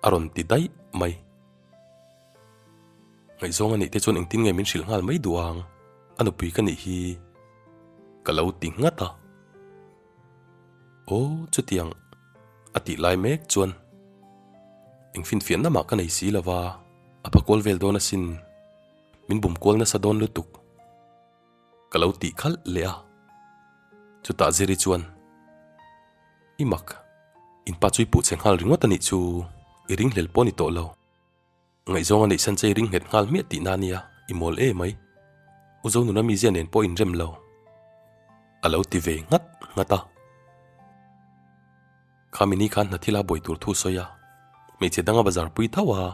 a rawn ti daih mai. Ngaihzawng a nih te chuan engtin nge min hrilh nghal mai duh ang, a nupui ka nih hi ka lo ti nghat a. Aw chutiang a tih lai mek chuan eng finfiahna mah ka nei si lo va, a pha kual vel dawn asin, min bum kual nasa dawn lutuk ka lo tih khalh leh a. Chutah Ziri chuan, I mak, in pa chu i puh chhe nghal ringawt a nih chu, i ringhlel pawh a ni tawh lo. Ngaihzawng a neih san che i ring nghet nghal hmiah tihna a nia, i mawl e mai. U Zonuna mizia nen pawh inrem lo. A lo ti ve nghat nghat a. Khami ni khan hna thila buai tur thu sawi a, hmeichhe danga bazar pui tho a.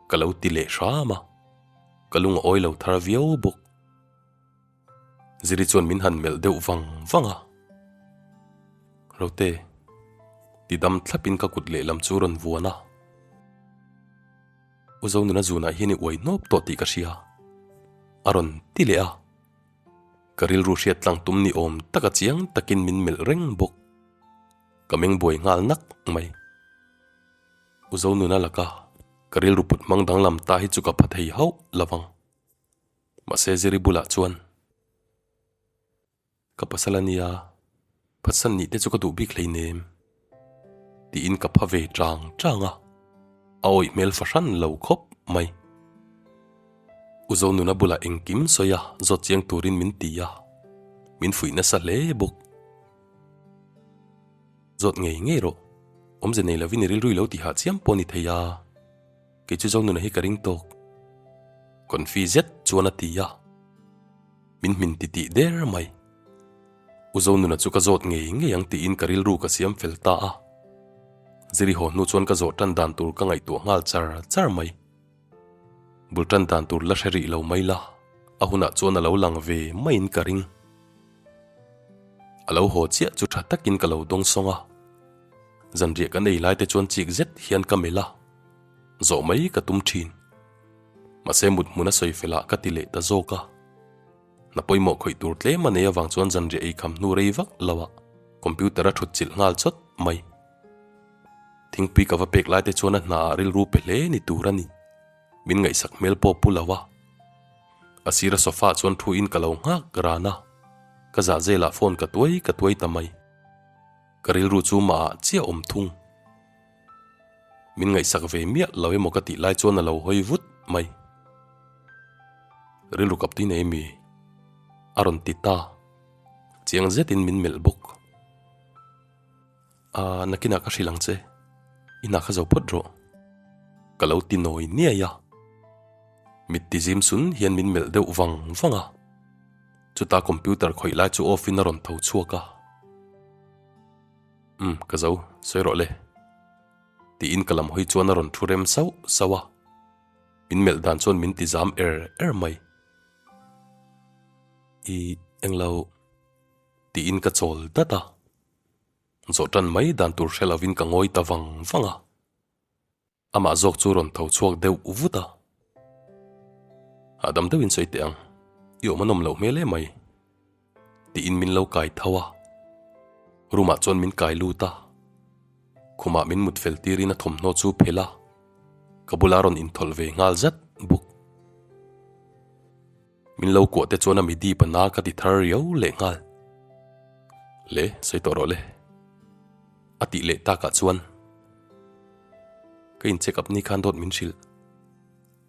Ka lo ti leh hram a, ka lung a awi lo thar viau bawk. Ziri chuan min han melh deuh vang vang a. Rote, ti dam thlapin ka kut lehlam chu rawn vuan a. U Zonuna zunah hian i uai hnawp tawh tih ka hria, a rawn ti leh a. Ka rilru hriat tlang tum ni awm taka chiang takin min melh reng bawk. Ka meng buai nghal nak mai. U Zonuna laka ka rilru put hmang danglam ta hi chu ka pha thei hauh lo vang. Mahse Ziri bulah chuan, Ka pasal a nia, phatsan nih te chu ka duh bik hleinem, tiin ka pha ve chang chang a, a awih hmel fahran lo khawp mai. U Zonuna bulah engkim sawi a, zawt chiang turin min ti a, min fuih nasa hle bawk. Zawt ngei ngei rawh, awmze nei lovin i rilru i lo tihah chiam pawh a ni thei a. Kei chu Zonuna hi ka ring tawk. Confi zet chuan a ti a, min hmin ti tih der mai. U Zonuna chu ka zawt ngei ngei ang tiin ka rilru ka siam fel ta a. Ziri haw hnu chuan ka zawh tan dan tur ka ngaihtuah nghal char char mai. Bul tan dan tur la hre rih lo mai la, a hunah chuan a lo lang ve maiin ka ring. A lo haw chiah chu tha takin ka lo dawng sawng a. Zanriah kan ei lai te chuan chik zet hian ka melh a. Zawh mai ka tum thin. Mahse mut hmun a sawi fel ah ka ti leh ta zawk a. Hna pawimawh khawih tur tlem a nei avang chuan zanriah ei kham hnu rei vak lo ah computer a thut chilh nghal chawt mai. Thingpui ka va pek lai te chuan a hna ah rilru pe hle ni tur a ni. Min ngaihsak hmel pawh pu lo a. A sira sofa ah chuan thu in ka lo nghak ran a. Ka zah zel ah phone ka tuai ka tuai ta mai. Ka rilru chu mah ah chiah awm thung. Min ngaihsak ve miah lo emaw ka tih lai chuan a lo hawi vut mai. Rilru kap tui nei mi? A rawn ti ta. Chiang zetin min melh bawk. A, nakinah ka hrilh ang che. I hna kha zo phawt rawh. Ka lo ti nawi niai a. Mit ti zim sun hian min melh deuh vang vang a. Chutah computer khawih lai chu off in a rawn tho chhuak a. Umm, ka zo, sawi rawh le. Tiin ka lam hawi chuan a rawn thu rem sauh sauh a. Min melh dan chuan min ti zam er er mai. I englo tiin ka chawl dat a. Zawh tan mai dan tur hre lovin ka ngawi ta vang vang a. Amah zawk chu rawn tho chhuak deuh vut a. Hahdam deuhin sawi teh ang, i awm a nawm loh hmel emai. Tiin min lo kai tho a. Room ah chuan min kai lut a. Khumah min mut fel tirin a thawmhnaw chu phelh a. Ka bula rawn inthawlh ve nghal zat bawk. Min lo kuah te chuan a mi dip a na ka ti thar riau leh nghal. Le, sawi tawh rawh le. A tih leh takah chuan ka in check up ni khan dawt min hrilh.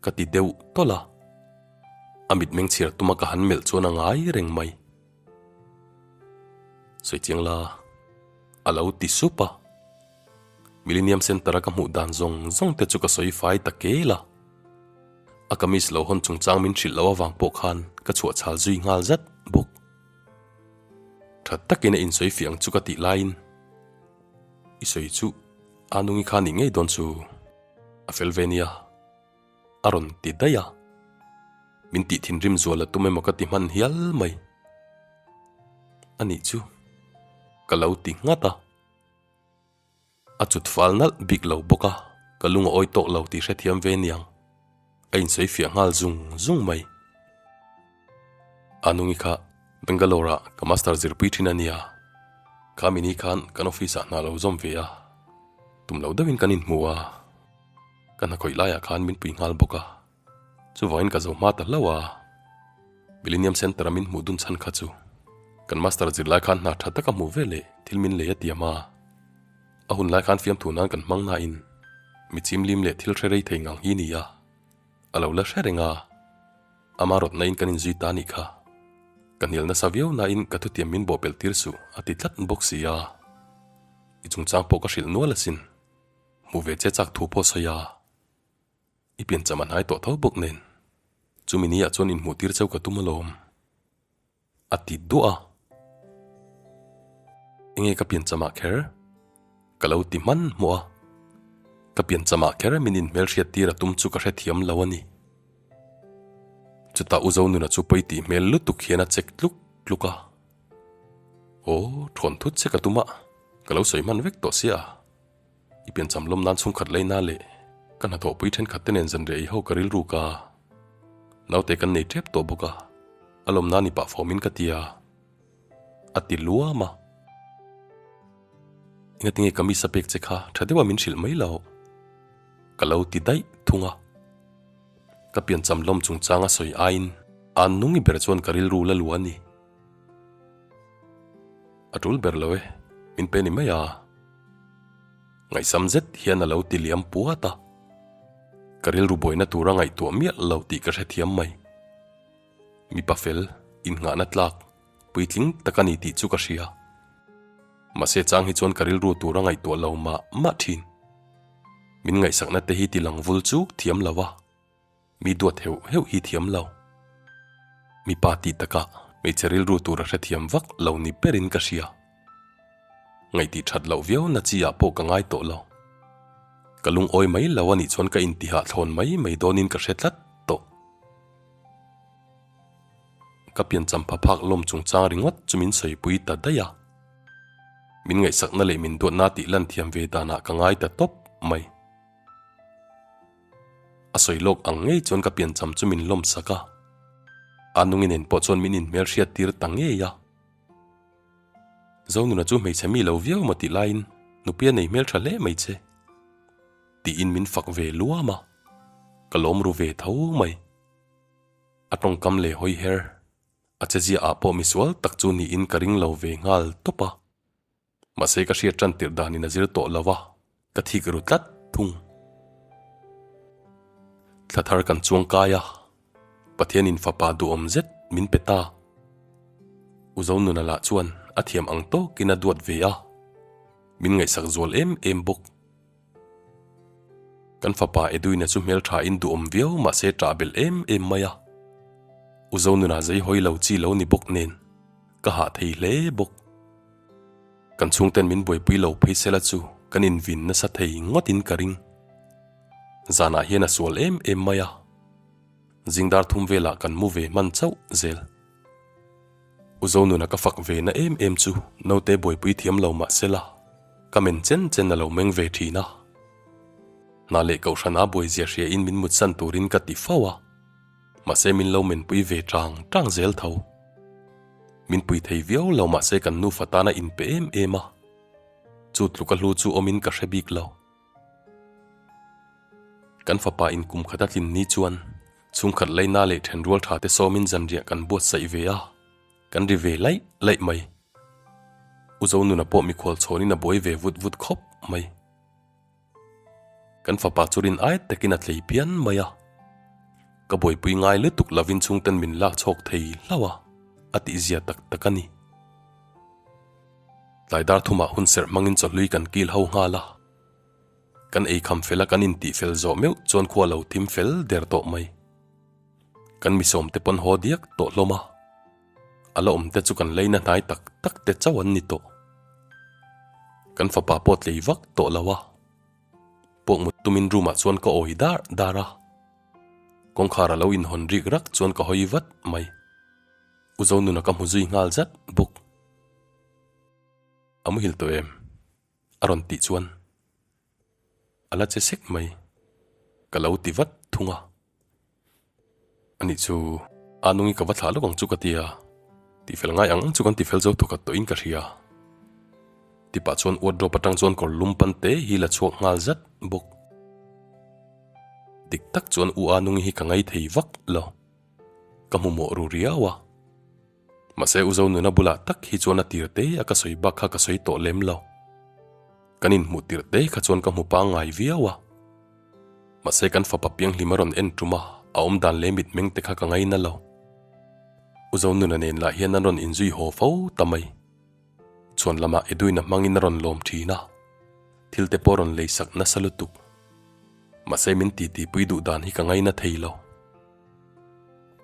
Ka ti deuh tawlh a. A mitmeng chhiar tuma ka han melh chuan a ngai reng mai. Sawi chiang la, a lo ti sup a. Millennium Centre-a ka hmuh dan zawng zawng te chu ka sawi fai ta kel a. A kamis lo hawn chungchang min hrilh loh avang pawh khan ka chhuah chhal zui nghal zat bawk. Tha takin a insawi fiah ang chu ka tih laiin i sawi chu a nungi kha nih ngei dawn chu a fel ve nia a rawn ti daih a. Min tih thinrim zual a tum emaw ka ti hman hial mai. A nih chu ka lo ti nghat a. A chut fal nalh bik lo bawk a, ka lung a awi tawk lo tih hrethiam ve niang. A insawi fiah nghal zung zung mai. Anungi kha Bangalore ah ka master zirpui thin a nia. Kha mini khan kan office ah hna lo zawm ve a, tum lo deuhin kan inhmu a, ka hna khawih laiah khan min pui nghal bawk a. Chuvangin ka zo hma ta hlauh a, Millennium Centre-a min hmuh dun chhan kha chu kan master zirlai khan hna tha taka hmuh ve leh thil min lei a tiam a. A hun lai khan fiamthu nan kan hmang nain mi chimlim leh thil hre rei thei ngang hi ni a, a lo la hre reng a. Ama rawtna in kan inzui ta nih kha. Ka hnial nasa viau nain ka thutiam min bawhpelh tir suh a ti tlat bawk si a. I chungchang pawh ka hrilh nual asin. Hmuh ve che chak thu pawh sawi a. I piancham a hnai tawh tho bawk nen chumi ni ah chuan inhmuh tir cheu ka tum alawm a ti duah a. Enge ka piancham ah kher? Ka lo ti hman hmuh a. Ka piancham ah kher min inhmelhriat tir a tum chu ka hrethiam lo a ni. Chutah U Zonuna chu pawi tih hmel lutuk hian a chek tluk tluk a. Aw, thawn thut che ka tum a, ka lo sawi hman vek tawh sia. I piancham lawm nan chhungkhat laina leh ka hnathawhpui thenkhat te nen zanriah ei ho ka rilru ka naute kan nei tep tawh bawk a, a lawm nan i pah fawmin ka ti a, a ti luam a. Engatinge kamis a pek che kha tha deuha min hrilh mai lo? Ka lo ti daih thung a. Ka piancham lawm chungchang a sawi aiin an nungi ber chuan ka rilru la lu a ni. A tul ber lo e, min pe ni mai a. Ngaihsam zet hian a lo ti liam puat a. Ka rilru buaina tura ngaihtuah miah lo tih ka hrethiam mai. Mipa fel, innghahna tlak, puitling tak a ni tih chu ka hria. Mahse chang hi chuan ka rilru tura ngaihtuah lo mah mah thin. Min ngaihsakna te hi ti lang vul chuk thiam lo a. Mi duat heuh heuh hi thiam lo. Mipa tih takah hmeichhe rilru tur a hrethiam vak lo ni berin ka hria. Ngaihtih that loh viau na chi ah pawh ka ngai tawh lo. Ka lungawi mai lo a nih chuan ka intihah thlawn mai mai dawnin ka hre tlat tawh. Ka piancham pha phak lawm chungchang ringawt chu min sawipui ta daih a. Min ngaihsakna leh min duatna tih lan thiam ve danah ka ngai ta tawp mai. A sawi lawk ang ngei chuan ka piancham chu min lawm sak a, a nungi nen pawh chuan min inhmel hriat tir ta ngei a. Zonuna chu hmeichhe mi lo viau maw tih laiin nupui a nei hmel tha hle mai che tiin min fak ve luam a, ka lawm ru ve tho mai. A tawngkam leh hawi her, a chezia ah pawh misual tak chu niin ka ring lo ve nghal tawp a. Mahse ka hriat tan tirh danin a zir tawh lo a, ka thik ru tlat thung. Thla thar kan chuang kai a, Pathianin fapa duhawm zet min pe ta. U Zonuna lah chuan a thiam ang tawkin a duat ve a, min ngaihsak zual em em bawk. Kan fapa Edwin-a chu hmelthain duhawm viau mahse ṭah belh em em mai a. U Zonuna zei hawi lo chi lo ni bawk nen ka hah thei hle bawk. Kan chhungten min buaipui lo phei sela chu kan invin nasa thei ngawtin ka ring. Zanah hian a sual em em mai a, zingdar thum velah kan mu ve hman chauh zel. U Zonuna ka fak ve na em em chu naute buaipui thiam lo mah sela ka men chen chen a lo meng ve thin a. Hna leh kohhrana buaizia hria in min mutsan turin ka ti fo a. Mahse min lo menpui ve tang tang zel tho. Min pui thei viau lo mahse kan nufa tana inpe em em a, chu tluka hlu chu awmin ka hre bik lo. Kan fapa in kum khat a tlin ni chuan chhungkhat leina leh thenrual tha te sawmin zanriah kan buatsaih ve a, kan ri ve laih laih mai. U Zonuna pawh mikhual chhawnin a buai ve vut vut khawp mai. Kan fapa chu rin ai takin a tlei phian mai a, ka buaipui ngai lutuk lovin chhungten min lak chhawk thei hlauh a, a tihzia tak tak a ni. Tlai dar thumah hun serh hmangin chawhlui kan kil ho nghal a, kan eikham fel a kan intih fel zawh meuh chuan khua lo thim fel der tawh mai. Kan misawmte pawn haw diak tawh hlawm a. A la awm te chu kan leina hnai tak tak te chauh an ni tawh. Kan fapa pawh tlei vak tawh lo a. Pawh mut tumin room ah chuan ka awi dar dar a. Kawngkhar a lo inhawn rik rak chuan ka hawi vat mai. U Zonuna ka hmu zui nghal zat bawk. A muhil tawh em? A rawn tih chuan a la che sek mai. Ka lo ti vat thung a. Anih chu a nungi ka va thlah lawk ang chu ka ti a, tihfel ngai ang ang chu kan tifel zo thawkhat tawhin ka hria. Tipah chuan wardrobe atang chuan kawr lum pan te hi la chhuak nghal zat bawk. Dik tak chuan u a nungi hi ka ngai thei vak lo. Ka hmu mawh ru riau a. Mahse u Zonuna bulah tak hi chuan a tir te a ka sawi bak kha ka sawi tawh lem lo. Kan inhmuh tirh te kha chuan ka hmu pangngai viau a. Mahse kan fapa pianghlim a rawn en tum a, a awm dan leh mitmeng te kha ka ngaina lo. U Zonuna nen lah hian an rawn inzui haw fo ta mai. Chhuan lamah Edwin-a hmangin a rawn lawm thin a, thil te pawh rawn leisak nasa lutuk. Mahse min titipui duh dan hi ka ngaina thei lo.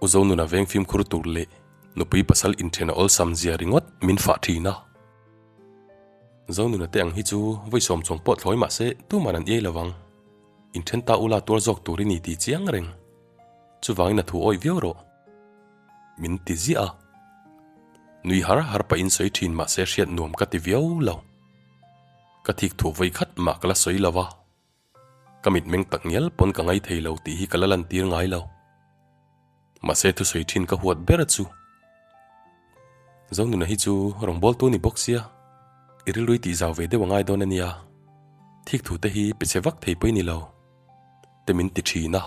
U Zonuna veng fimkhur tur leh nupui pasal inthen a awlsam zia ringawt min fah thin a. Zonuna te ang hi chu vawi sawm chuang pawh thlawi mah se tuman an iai lo vang. Inthen ta ula tuar zawk tur i ni tih chiang reng. Chuvangin a thu awih viau rawh. Min ti ziah a. Nui har har pahin sawi thin mah se hriat nuam ka ti viau lo. Ka thik thu vawi khat mah ka la sawi lo va. Ka mitmeng tak ngial pawn ka ngai thei lo tih hi ka la lantir ngai lo. Mahse thusawi thin ka huat ber chu Zonuna hi chu rawngbawltu ni bawk sia, i rilru i tih zau ve deuh a ngai dawn a nia, thik thu te hi pe che vak thei pawh i ni lo te min ti thin a,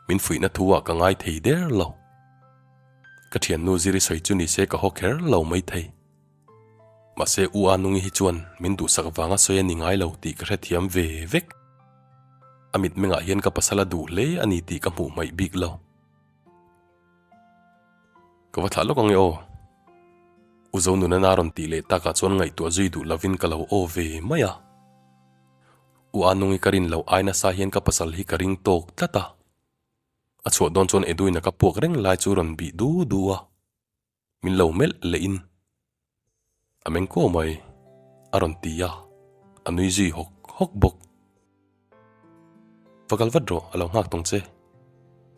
min fuihna thu ah ka ngai thei der lo. Ka thiannu zir i sawi chu ni se ka haw kher lo maithei. Mahse U Anungi hi chuan min duhsak vanga sawi a ni ngai lo tih ka hrethiam ve vek. A mitmengah hian ka pasal a duh hle a ni tih ka hmuh hmaih bik lo. Ka va thlah lawk ang e aw. U Zonuna na rawn tih leh takah chuan ngaihtuah zui duh lovin ka lo aw ve mai a. U Anungi ka rin loh ai nasa hian ka pasal hi ka ring tawk tlat a. A chhuah dawn chuan Edwin-a ka puak reng lai chu rawn bih du du a. Min lo melh leh in a meng kuau mai a rawn ti a, a nui zui hawk hawk bawk. Va kal vat rawh a lo nghak tawng che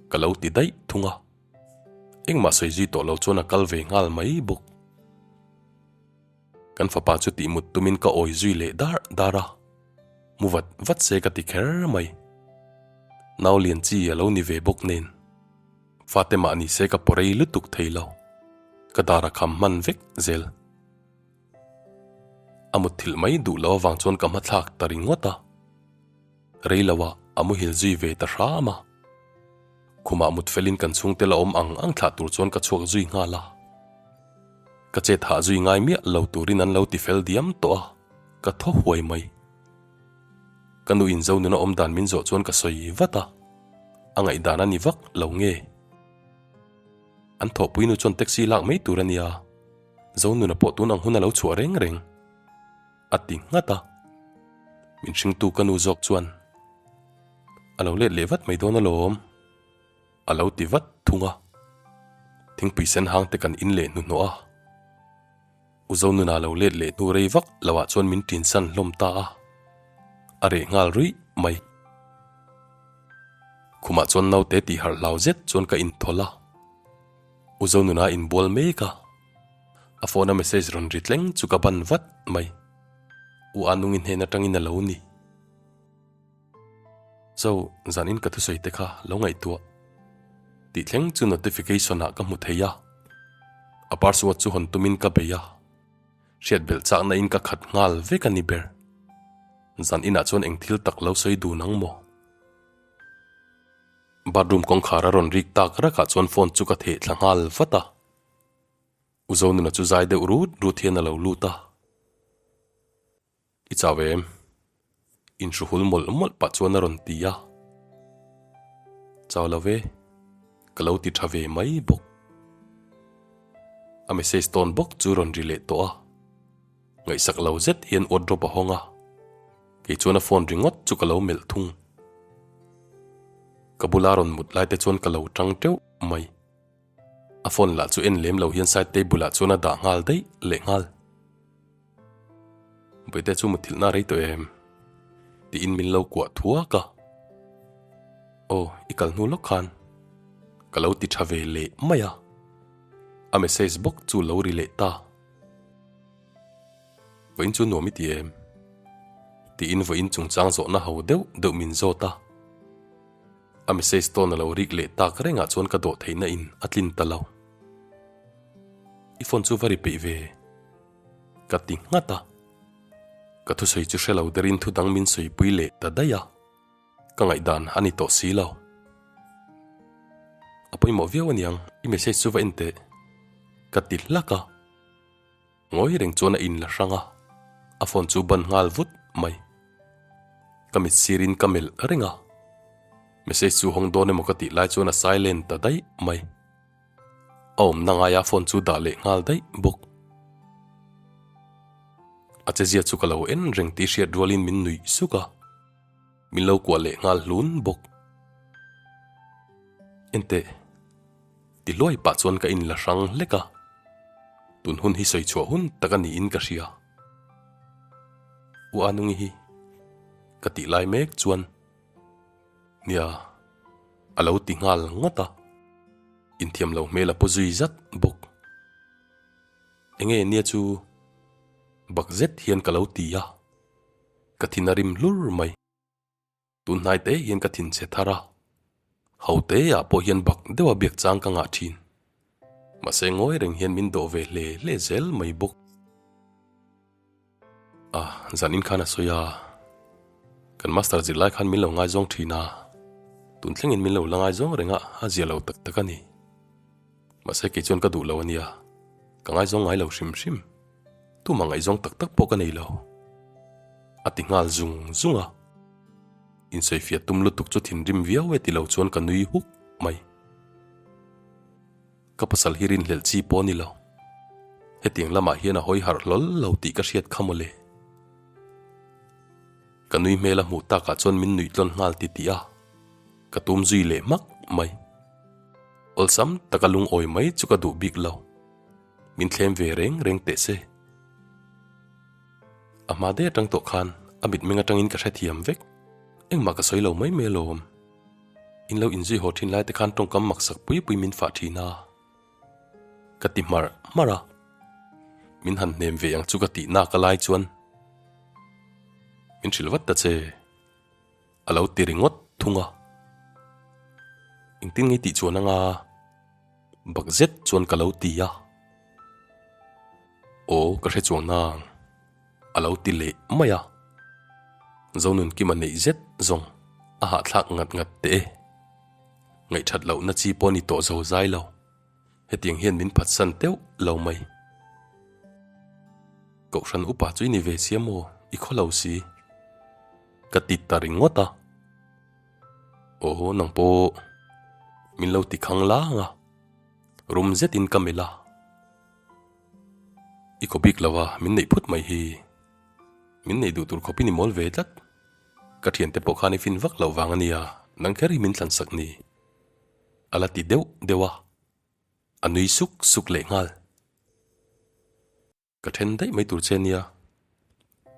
ka lo ti daih thung a, engmah sawi zui tawh lo chuan a kal ve nghal mai bawk. Kan fapa chu tih mut tumin ka awi zui leh dar dar a, mu vat vat se ka ti kher mai. Nau lian chi a lo ni ve bawk nen. Fate mah ni se ka pawrei lutuk thei lo, ka dar a kham hman vek zel. A mutthilh mai duh lo avang chuan ka hmathlak ta ringawt a, rei lo ah a muhil zui ve ta hram a. Khumah mut felin kan chhungte la awm ang ang thlah tur chuan ka chhuak zui nghal a. Ka chet hah zui ngai miah lo turin an lo ti fel diam tawh a, ka thaw huai mai. Ka nu in Zonuna awm dan min zawh chuan ka sawi vat a, a ngaihdan a ni vak lo nge? An thawhpui nu chuan taxi lak mai tur a nia, Zonuna pawh tun ang hun a lo chhuah reng reng a ti nghat a. Min hringtu ka nu zawk chuan a lo let leh vat mai dawn alawm a lo ti vat thung a. Thingpui sen hang te kan in leh hnuhnawh a. U Zonuna lo let leh hnu rei vak lo ah chuan min tinsan hlawm ta a, a reh nghal ruih mai. Khumah chuan naute tih harh hlau zet chuan ka inthawlh a, U Zonuna inbual mek a, a phone a message rawn ri tleng chu ka ban vat mai. U Anungi hnen atangin a lo ni. Zo, zanin ka thusawi te kha lo ngaihtuah tih thleng chu notification ah ka hmu thei a, a password chu hawn tumin ka bei a, hriat belh chakna in ka khat nghal vek a ni ber. Zan inah chuan eng thil tak lo sawi dun ang maw? Bathroom kawngkhar a rawn rik tak rakah chuan phone chu ka theh thla nghal vat a. U Zonuna chu zai deuh rut rut hian a lo lut a. I chau em? Inhruhul mawlh mawlh pah chuan a rawn ti a. Chau lo ve, ka lo ti tha ve mai bawk. A message tawn bawk chu rawn ri leh tawh a. Ngaihsak lo zet hian wardrobe a hawng a, kei chuan a phone ringawt chu ka lo melh thung. Ka bula rawn mut lai te chuan ka lo tang teuh mai. A phone lah chu en lem lo hian side table ah chuan a dah nghal daih leh nghal. Bawihte chu muthilhna a rei tawh em? Tiin min lo kuah thuak a. Aw, i kal hnu lawk khan ka lo ti tha ve leh mai a. A message bawk chu lo ri leh ta. Vawiin chu nuam i ti em? Tiin vawiin chungchang zawhna ho deuh deuh min zawt a. A message tawn a lo rik leh tak rengah chuan ka dawh theihna in a tlin ta lo. I phone chu va ri peih ve. Ka ti nghat a. Ka thusawi chu hre lo derin thu dang min sawipui leh ta daih a. Ka ngaihdan a ni tawh si lo. A pawimawh viau aniang, i message chu va en teh. Ka ti hlak a. Ngawi reng chuan a inla hrang a, a phone chu ban nghal vut mai. Ka mit sirin ka melh reng a, message chu hawng dawn emaw ka tih lai chuan a silent ta daih mai. A awmna ngaia phone chu dah leh nghal daih bawk. A chezia chu ka lo en reng tih hriat rualin min nuih suk a, min lo kuah leh nghal hlun bawk. Enteh. Ti hluai pah chuan ka inla hrang hlek a, tun hun hi sawi chhuah hun tak a niin ka hria. U Anungi hi ka tih lai mek chuan nia a lo ti nghal ngawt a, inthiam lo hmel a pu zui zat bawk. Enge nia chu bak zet hian ka lo ti a, ka thin a rim hlur mai. Tun hnai te hian ka thinchhe thar a, ho te ah pawh hian bak deuha biak chang ka ngah thin. Mahse ngawi reng hian min dawh ve hle hle zel mai bawk. A, zan in khan a sawi a, kan master zirlai khan min lo ngaizawng thin a, tun thlengin min lo la ngaizawng reng a, a zia lo tak tak a ni. Mahse kei chuan ka duh lo a nia, ka ngaizawng ngai lo hrim hrim. Tumah ngaihzawng tak tak pawh ka nei lo. A ti nghal zung zung a. Insawifiah tum lutuk chu thinrim viau e ti lo chuan ka nui huk mai. Ka pasal hi rinhlelh chi pawh a ni lo. Hetiang lamah hian a hawi harh hlawl lo tih ka hriat kha mawle. Ka nui hmel a hmuh takah chuan min nuih tlawn nghal ti tih a, ka tum zui leh hmak mai. Awlsam taka lungawi mai chu ka duh bik lo. Min thlem ve reng reng teh se. A hma daih atang tawh khan a mitmeng atangin ka hrethiam vek. Engmah ka sawi lo mai mai alawm. In lo inzui haw thin lai te khan tawngkam maksak pui pui min fah thin a. Ka ti hmarh hmarh a. Min han hnem ve ang chu ka tih nak a lai chuan min hrilh vat ta che. A lo ti ringawt thung a. Engtin nge tih chuan anga bak zet chuan ka lo ti a. Aw ka hre chuang nang a lo ti leh mai a. Zonunkima neih zet zawng a hahthlak ngat ngat teh e. Ngaihthat lohna chi pawh ni tawh zo zai lo. Hetiang hian min phatsan teuh lo mai. Kohhran upa chu i ni ve sia maw? I khaw lo si. Ka ti ta ringawt a. Aw nang pawh min lo ti khang lang a, rum zetin ka melh a. I khaw bik lo a, min neih phut mai hi. Min neih duh tur khawp i ni mawl ve tlat. Ka thiante pawh khan i fin vak loh vang a nia, nang kher hi min thlansak ni. A la ti deuh deuh a, a nui suk suk leh nghal. Ka then daih mai tur che nia,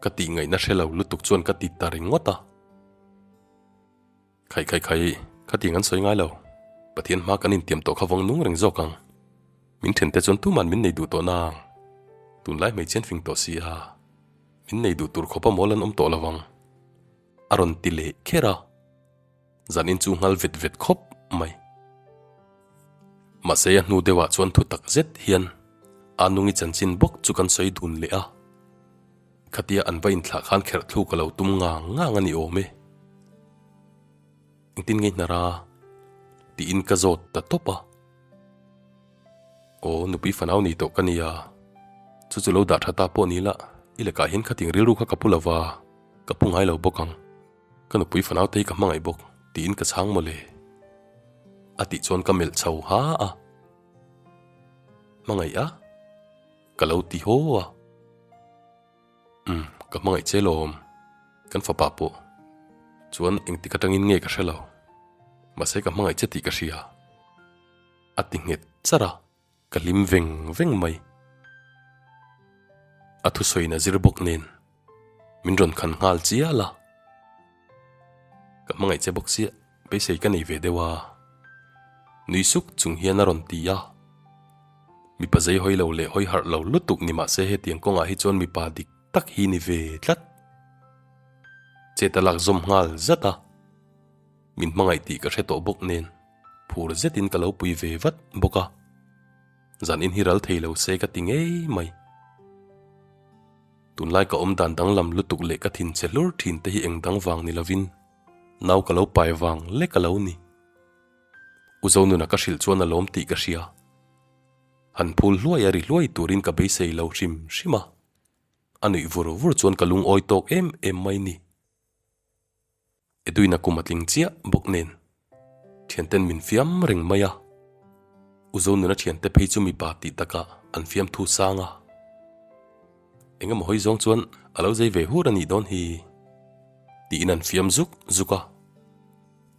ka tih ngaihna hre lo lutuk chuan ka ti ta ringawt a. Khai khai khai, khatiang an sawi ngai lo. Pathian hma kan intiam tawh kha vawng nung reng zawk ang. Min then te chuan tuman min nei duh tawh nang. Tunlai hmeichhian fing tawh si a, min nei duh tur khawpa mawl an awm tawh lo ang. A rawn ti leh kher a. Zanin chu nghal vet vet khawp mai. Mahse a hnu deuhah chuan thu tak zet hian Anungi chanchin bawk chu kan sawi dun leh a. Khatia an va inthlah khan kherh thluk a lo tum ngang ngang a ni awm e. Engtin nge hnar a? Tiin ka zawt ta tawp a. Aw nupui fanau nei tawh ka nia. Chu chu lo dah tha ta pawh ni la, i lekah hian khating rilru kha ka pu lo va, ka pu ngai lo bawk ang. Ka nupui fanau te hi ka hmangaih bawk tiin ka chhang mawle. A tih chuan ka melh chho ha a. Hmangaih a? Ka lo ti haw a. Umm, ka hmangaih che lawm. Kan fapa pawh chuan engtik atangin nge ka hre lo. Mahse ka hmangaih che tih ka hria. A ti nghet char a. Ka hlim veng veng mai. A thusawiin a zir bawk nen min rawn khan nghal chial a. Ka hmangaih che bawk sia, beisei ka nei ve deuh a. Nui suk chung hian a rawn ti a. Mipa zei hawi lo leh hawi harh lo lutuk ni mahse hetiang kawngah hi chuan mipa dik. tak hi ni ve tlat. Chet a lak zawm nghal zat a, min hmangaih tih ka hre tawh bawk nen phur zetin ka lo pui ve vat bawk a, zan in hi ral thei lo se ka ti ngei mai. Tunlai ka awm dan danglam lutuk leh ka thinchhe hlur thin te hi eng dang vang ni lovin nau ka lo pai vang lek a lo ni. U Zonuna ka hrilh chuan a lawm tih ka hria. Han phul hluai a ri hluai turin ka beisei lo hrim hrim a, a nuih vur vur chuan ka lungawi tawk em em mai ni. Edwin-a kum a tling chiah bawk nen thianten min fiam reng mai a, U Zonuna thiante phei chu mipa tih takah an fiam thu sang a. Eng emaw hawi zawng chuan a lo zei ve hur a nih dawn hi tiin an fiam zuk zuk a,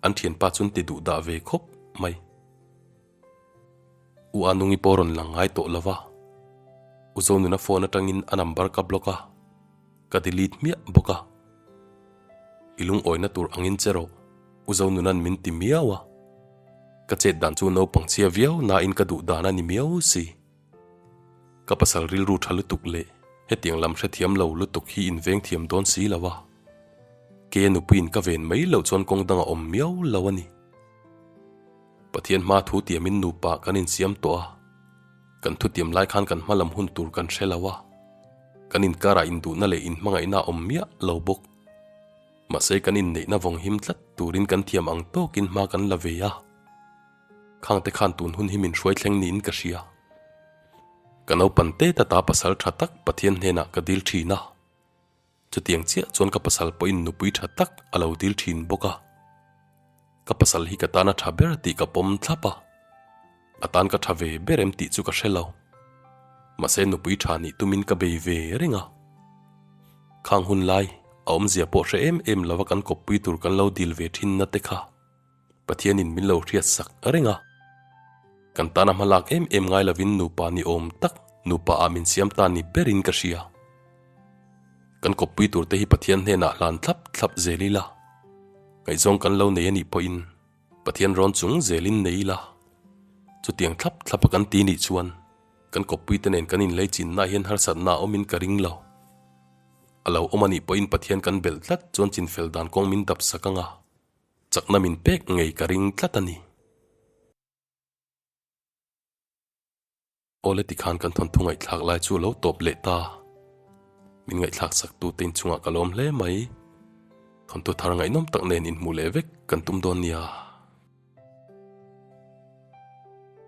an thianpa chuan ti duh dah ve khawp mai. U Anungi pawh rawn lang ngai tawh lo va, U Zonuna phone atangin a number ka block a, ka delete hmiah bawk a. I lungawina tur angin che rawh, U Zonuna'n min ti miau a. Ka chet dan chu naupang chhia viau nain ka duh dan a ni miau si. Ka pasal rilru tha lutuk leh hetiang lam hrethiam lo lutuk hi inveng thiam dawn si lo a. Keia nupuiin ka ven mai loh chuan kawng dang a awm miau lo a ni. Pathian hma thu tiamin nupa kan insiam tawh a, kan thutiam lai khan kan hma lam hun tur kan hre lo a, kan inkarah induhna leh inhmangaihna a awm miah lo bawk. Mahse kan inneihna vawng him tlat turin kan thiam ang tawkin hma kan la ve a, khangte khan tun hun hi min hruai thleng niin ka hria. Ka naupan te tata pasal tha tak Pathian hnenah ka dil thin a. Chutiang chiah chuan ka pasal pawhin nupui tha tak a lo dil thin bawk a. Ka pasal hi ka tan a tha ber tih ka pawm thlap a. A tan ka tha ve ber em tih chu ka hre lo. Mahse nupui tha nih tumin ka bei ve reng a. Khang hun lai, a awmzia pawh hre em em lova kan kawppui tur kan lo dil ve thin na te kha. Pathianin min lo hriat sak reng a. Kan tana hma lak em em ngai lovin nupa ni awm tak nupa ah min siam ta ni berin ka hria. Kan kawppui tur te hi Pathian hnenah hlan thlap thlap zel ila. Ngaihzawng kan lo nei anih pawhin Pathian rawn chung zelin nei ila. Chutiang thlap thlap a kan ti nih chuan kan kawppui te nen kan inlei chinna hian harsatna a awmin ka ring lo. A lo awm anih pawhin Pathian kan belh tlat chuan chinfel dan kawng min dap sak anga. Chakna min pek ngei ka ring tlat a ni. Awle tikhan kan thawnthu ngaihthlak lai chu a lo tawp leh ta. Min ngaihthlak sak tu te inchungah ka lawm hle mai. Thawnthu thar ngaihnawm tak nen inhmuh leh vek kan tum dawn nia.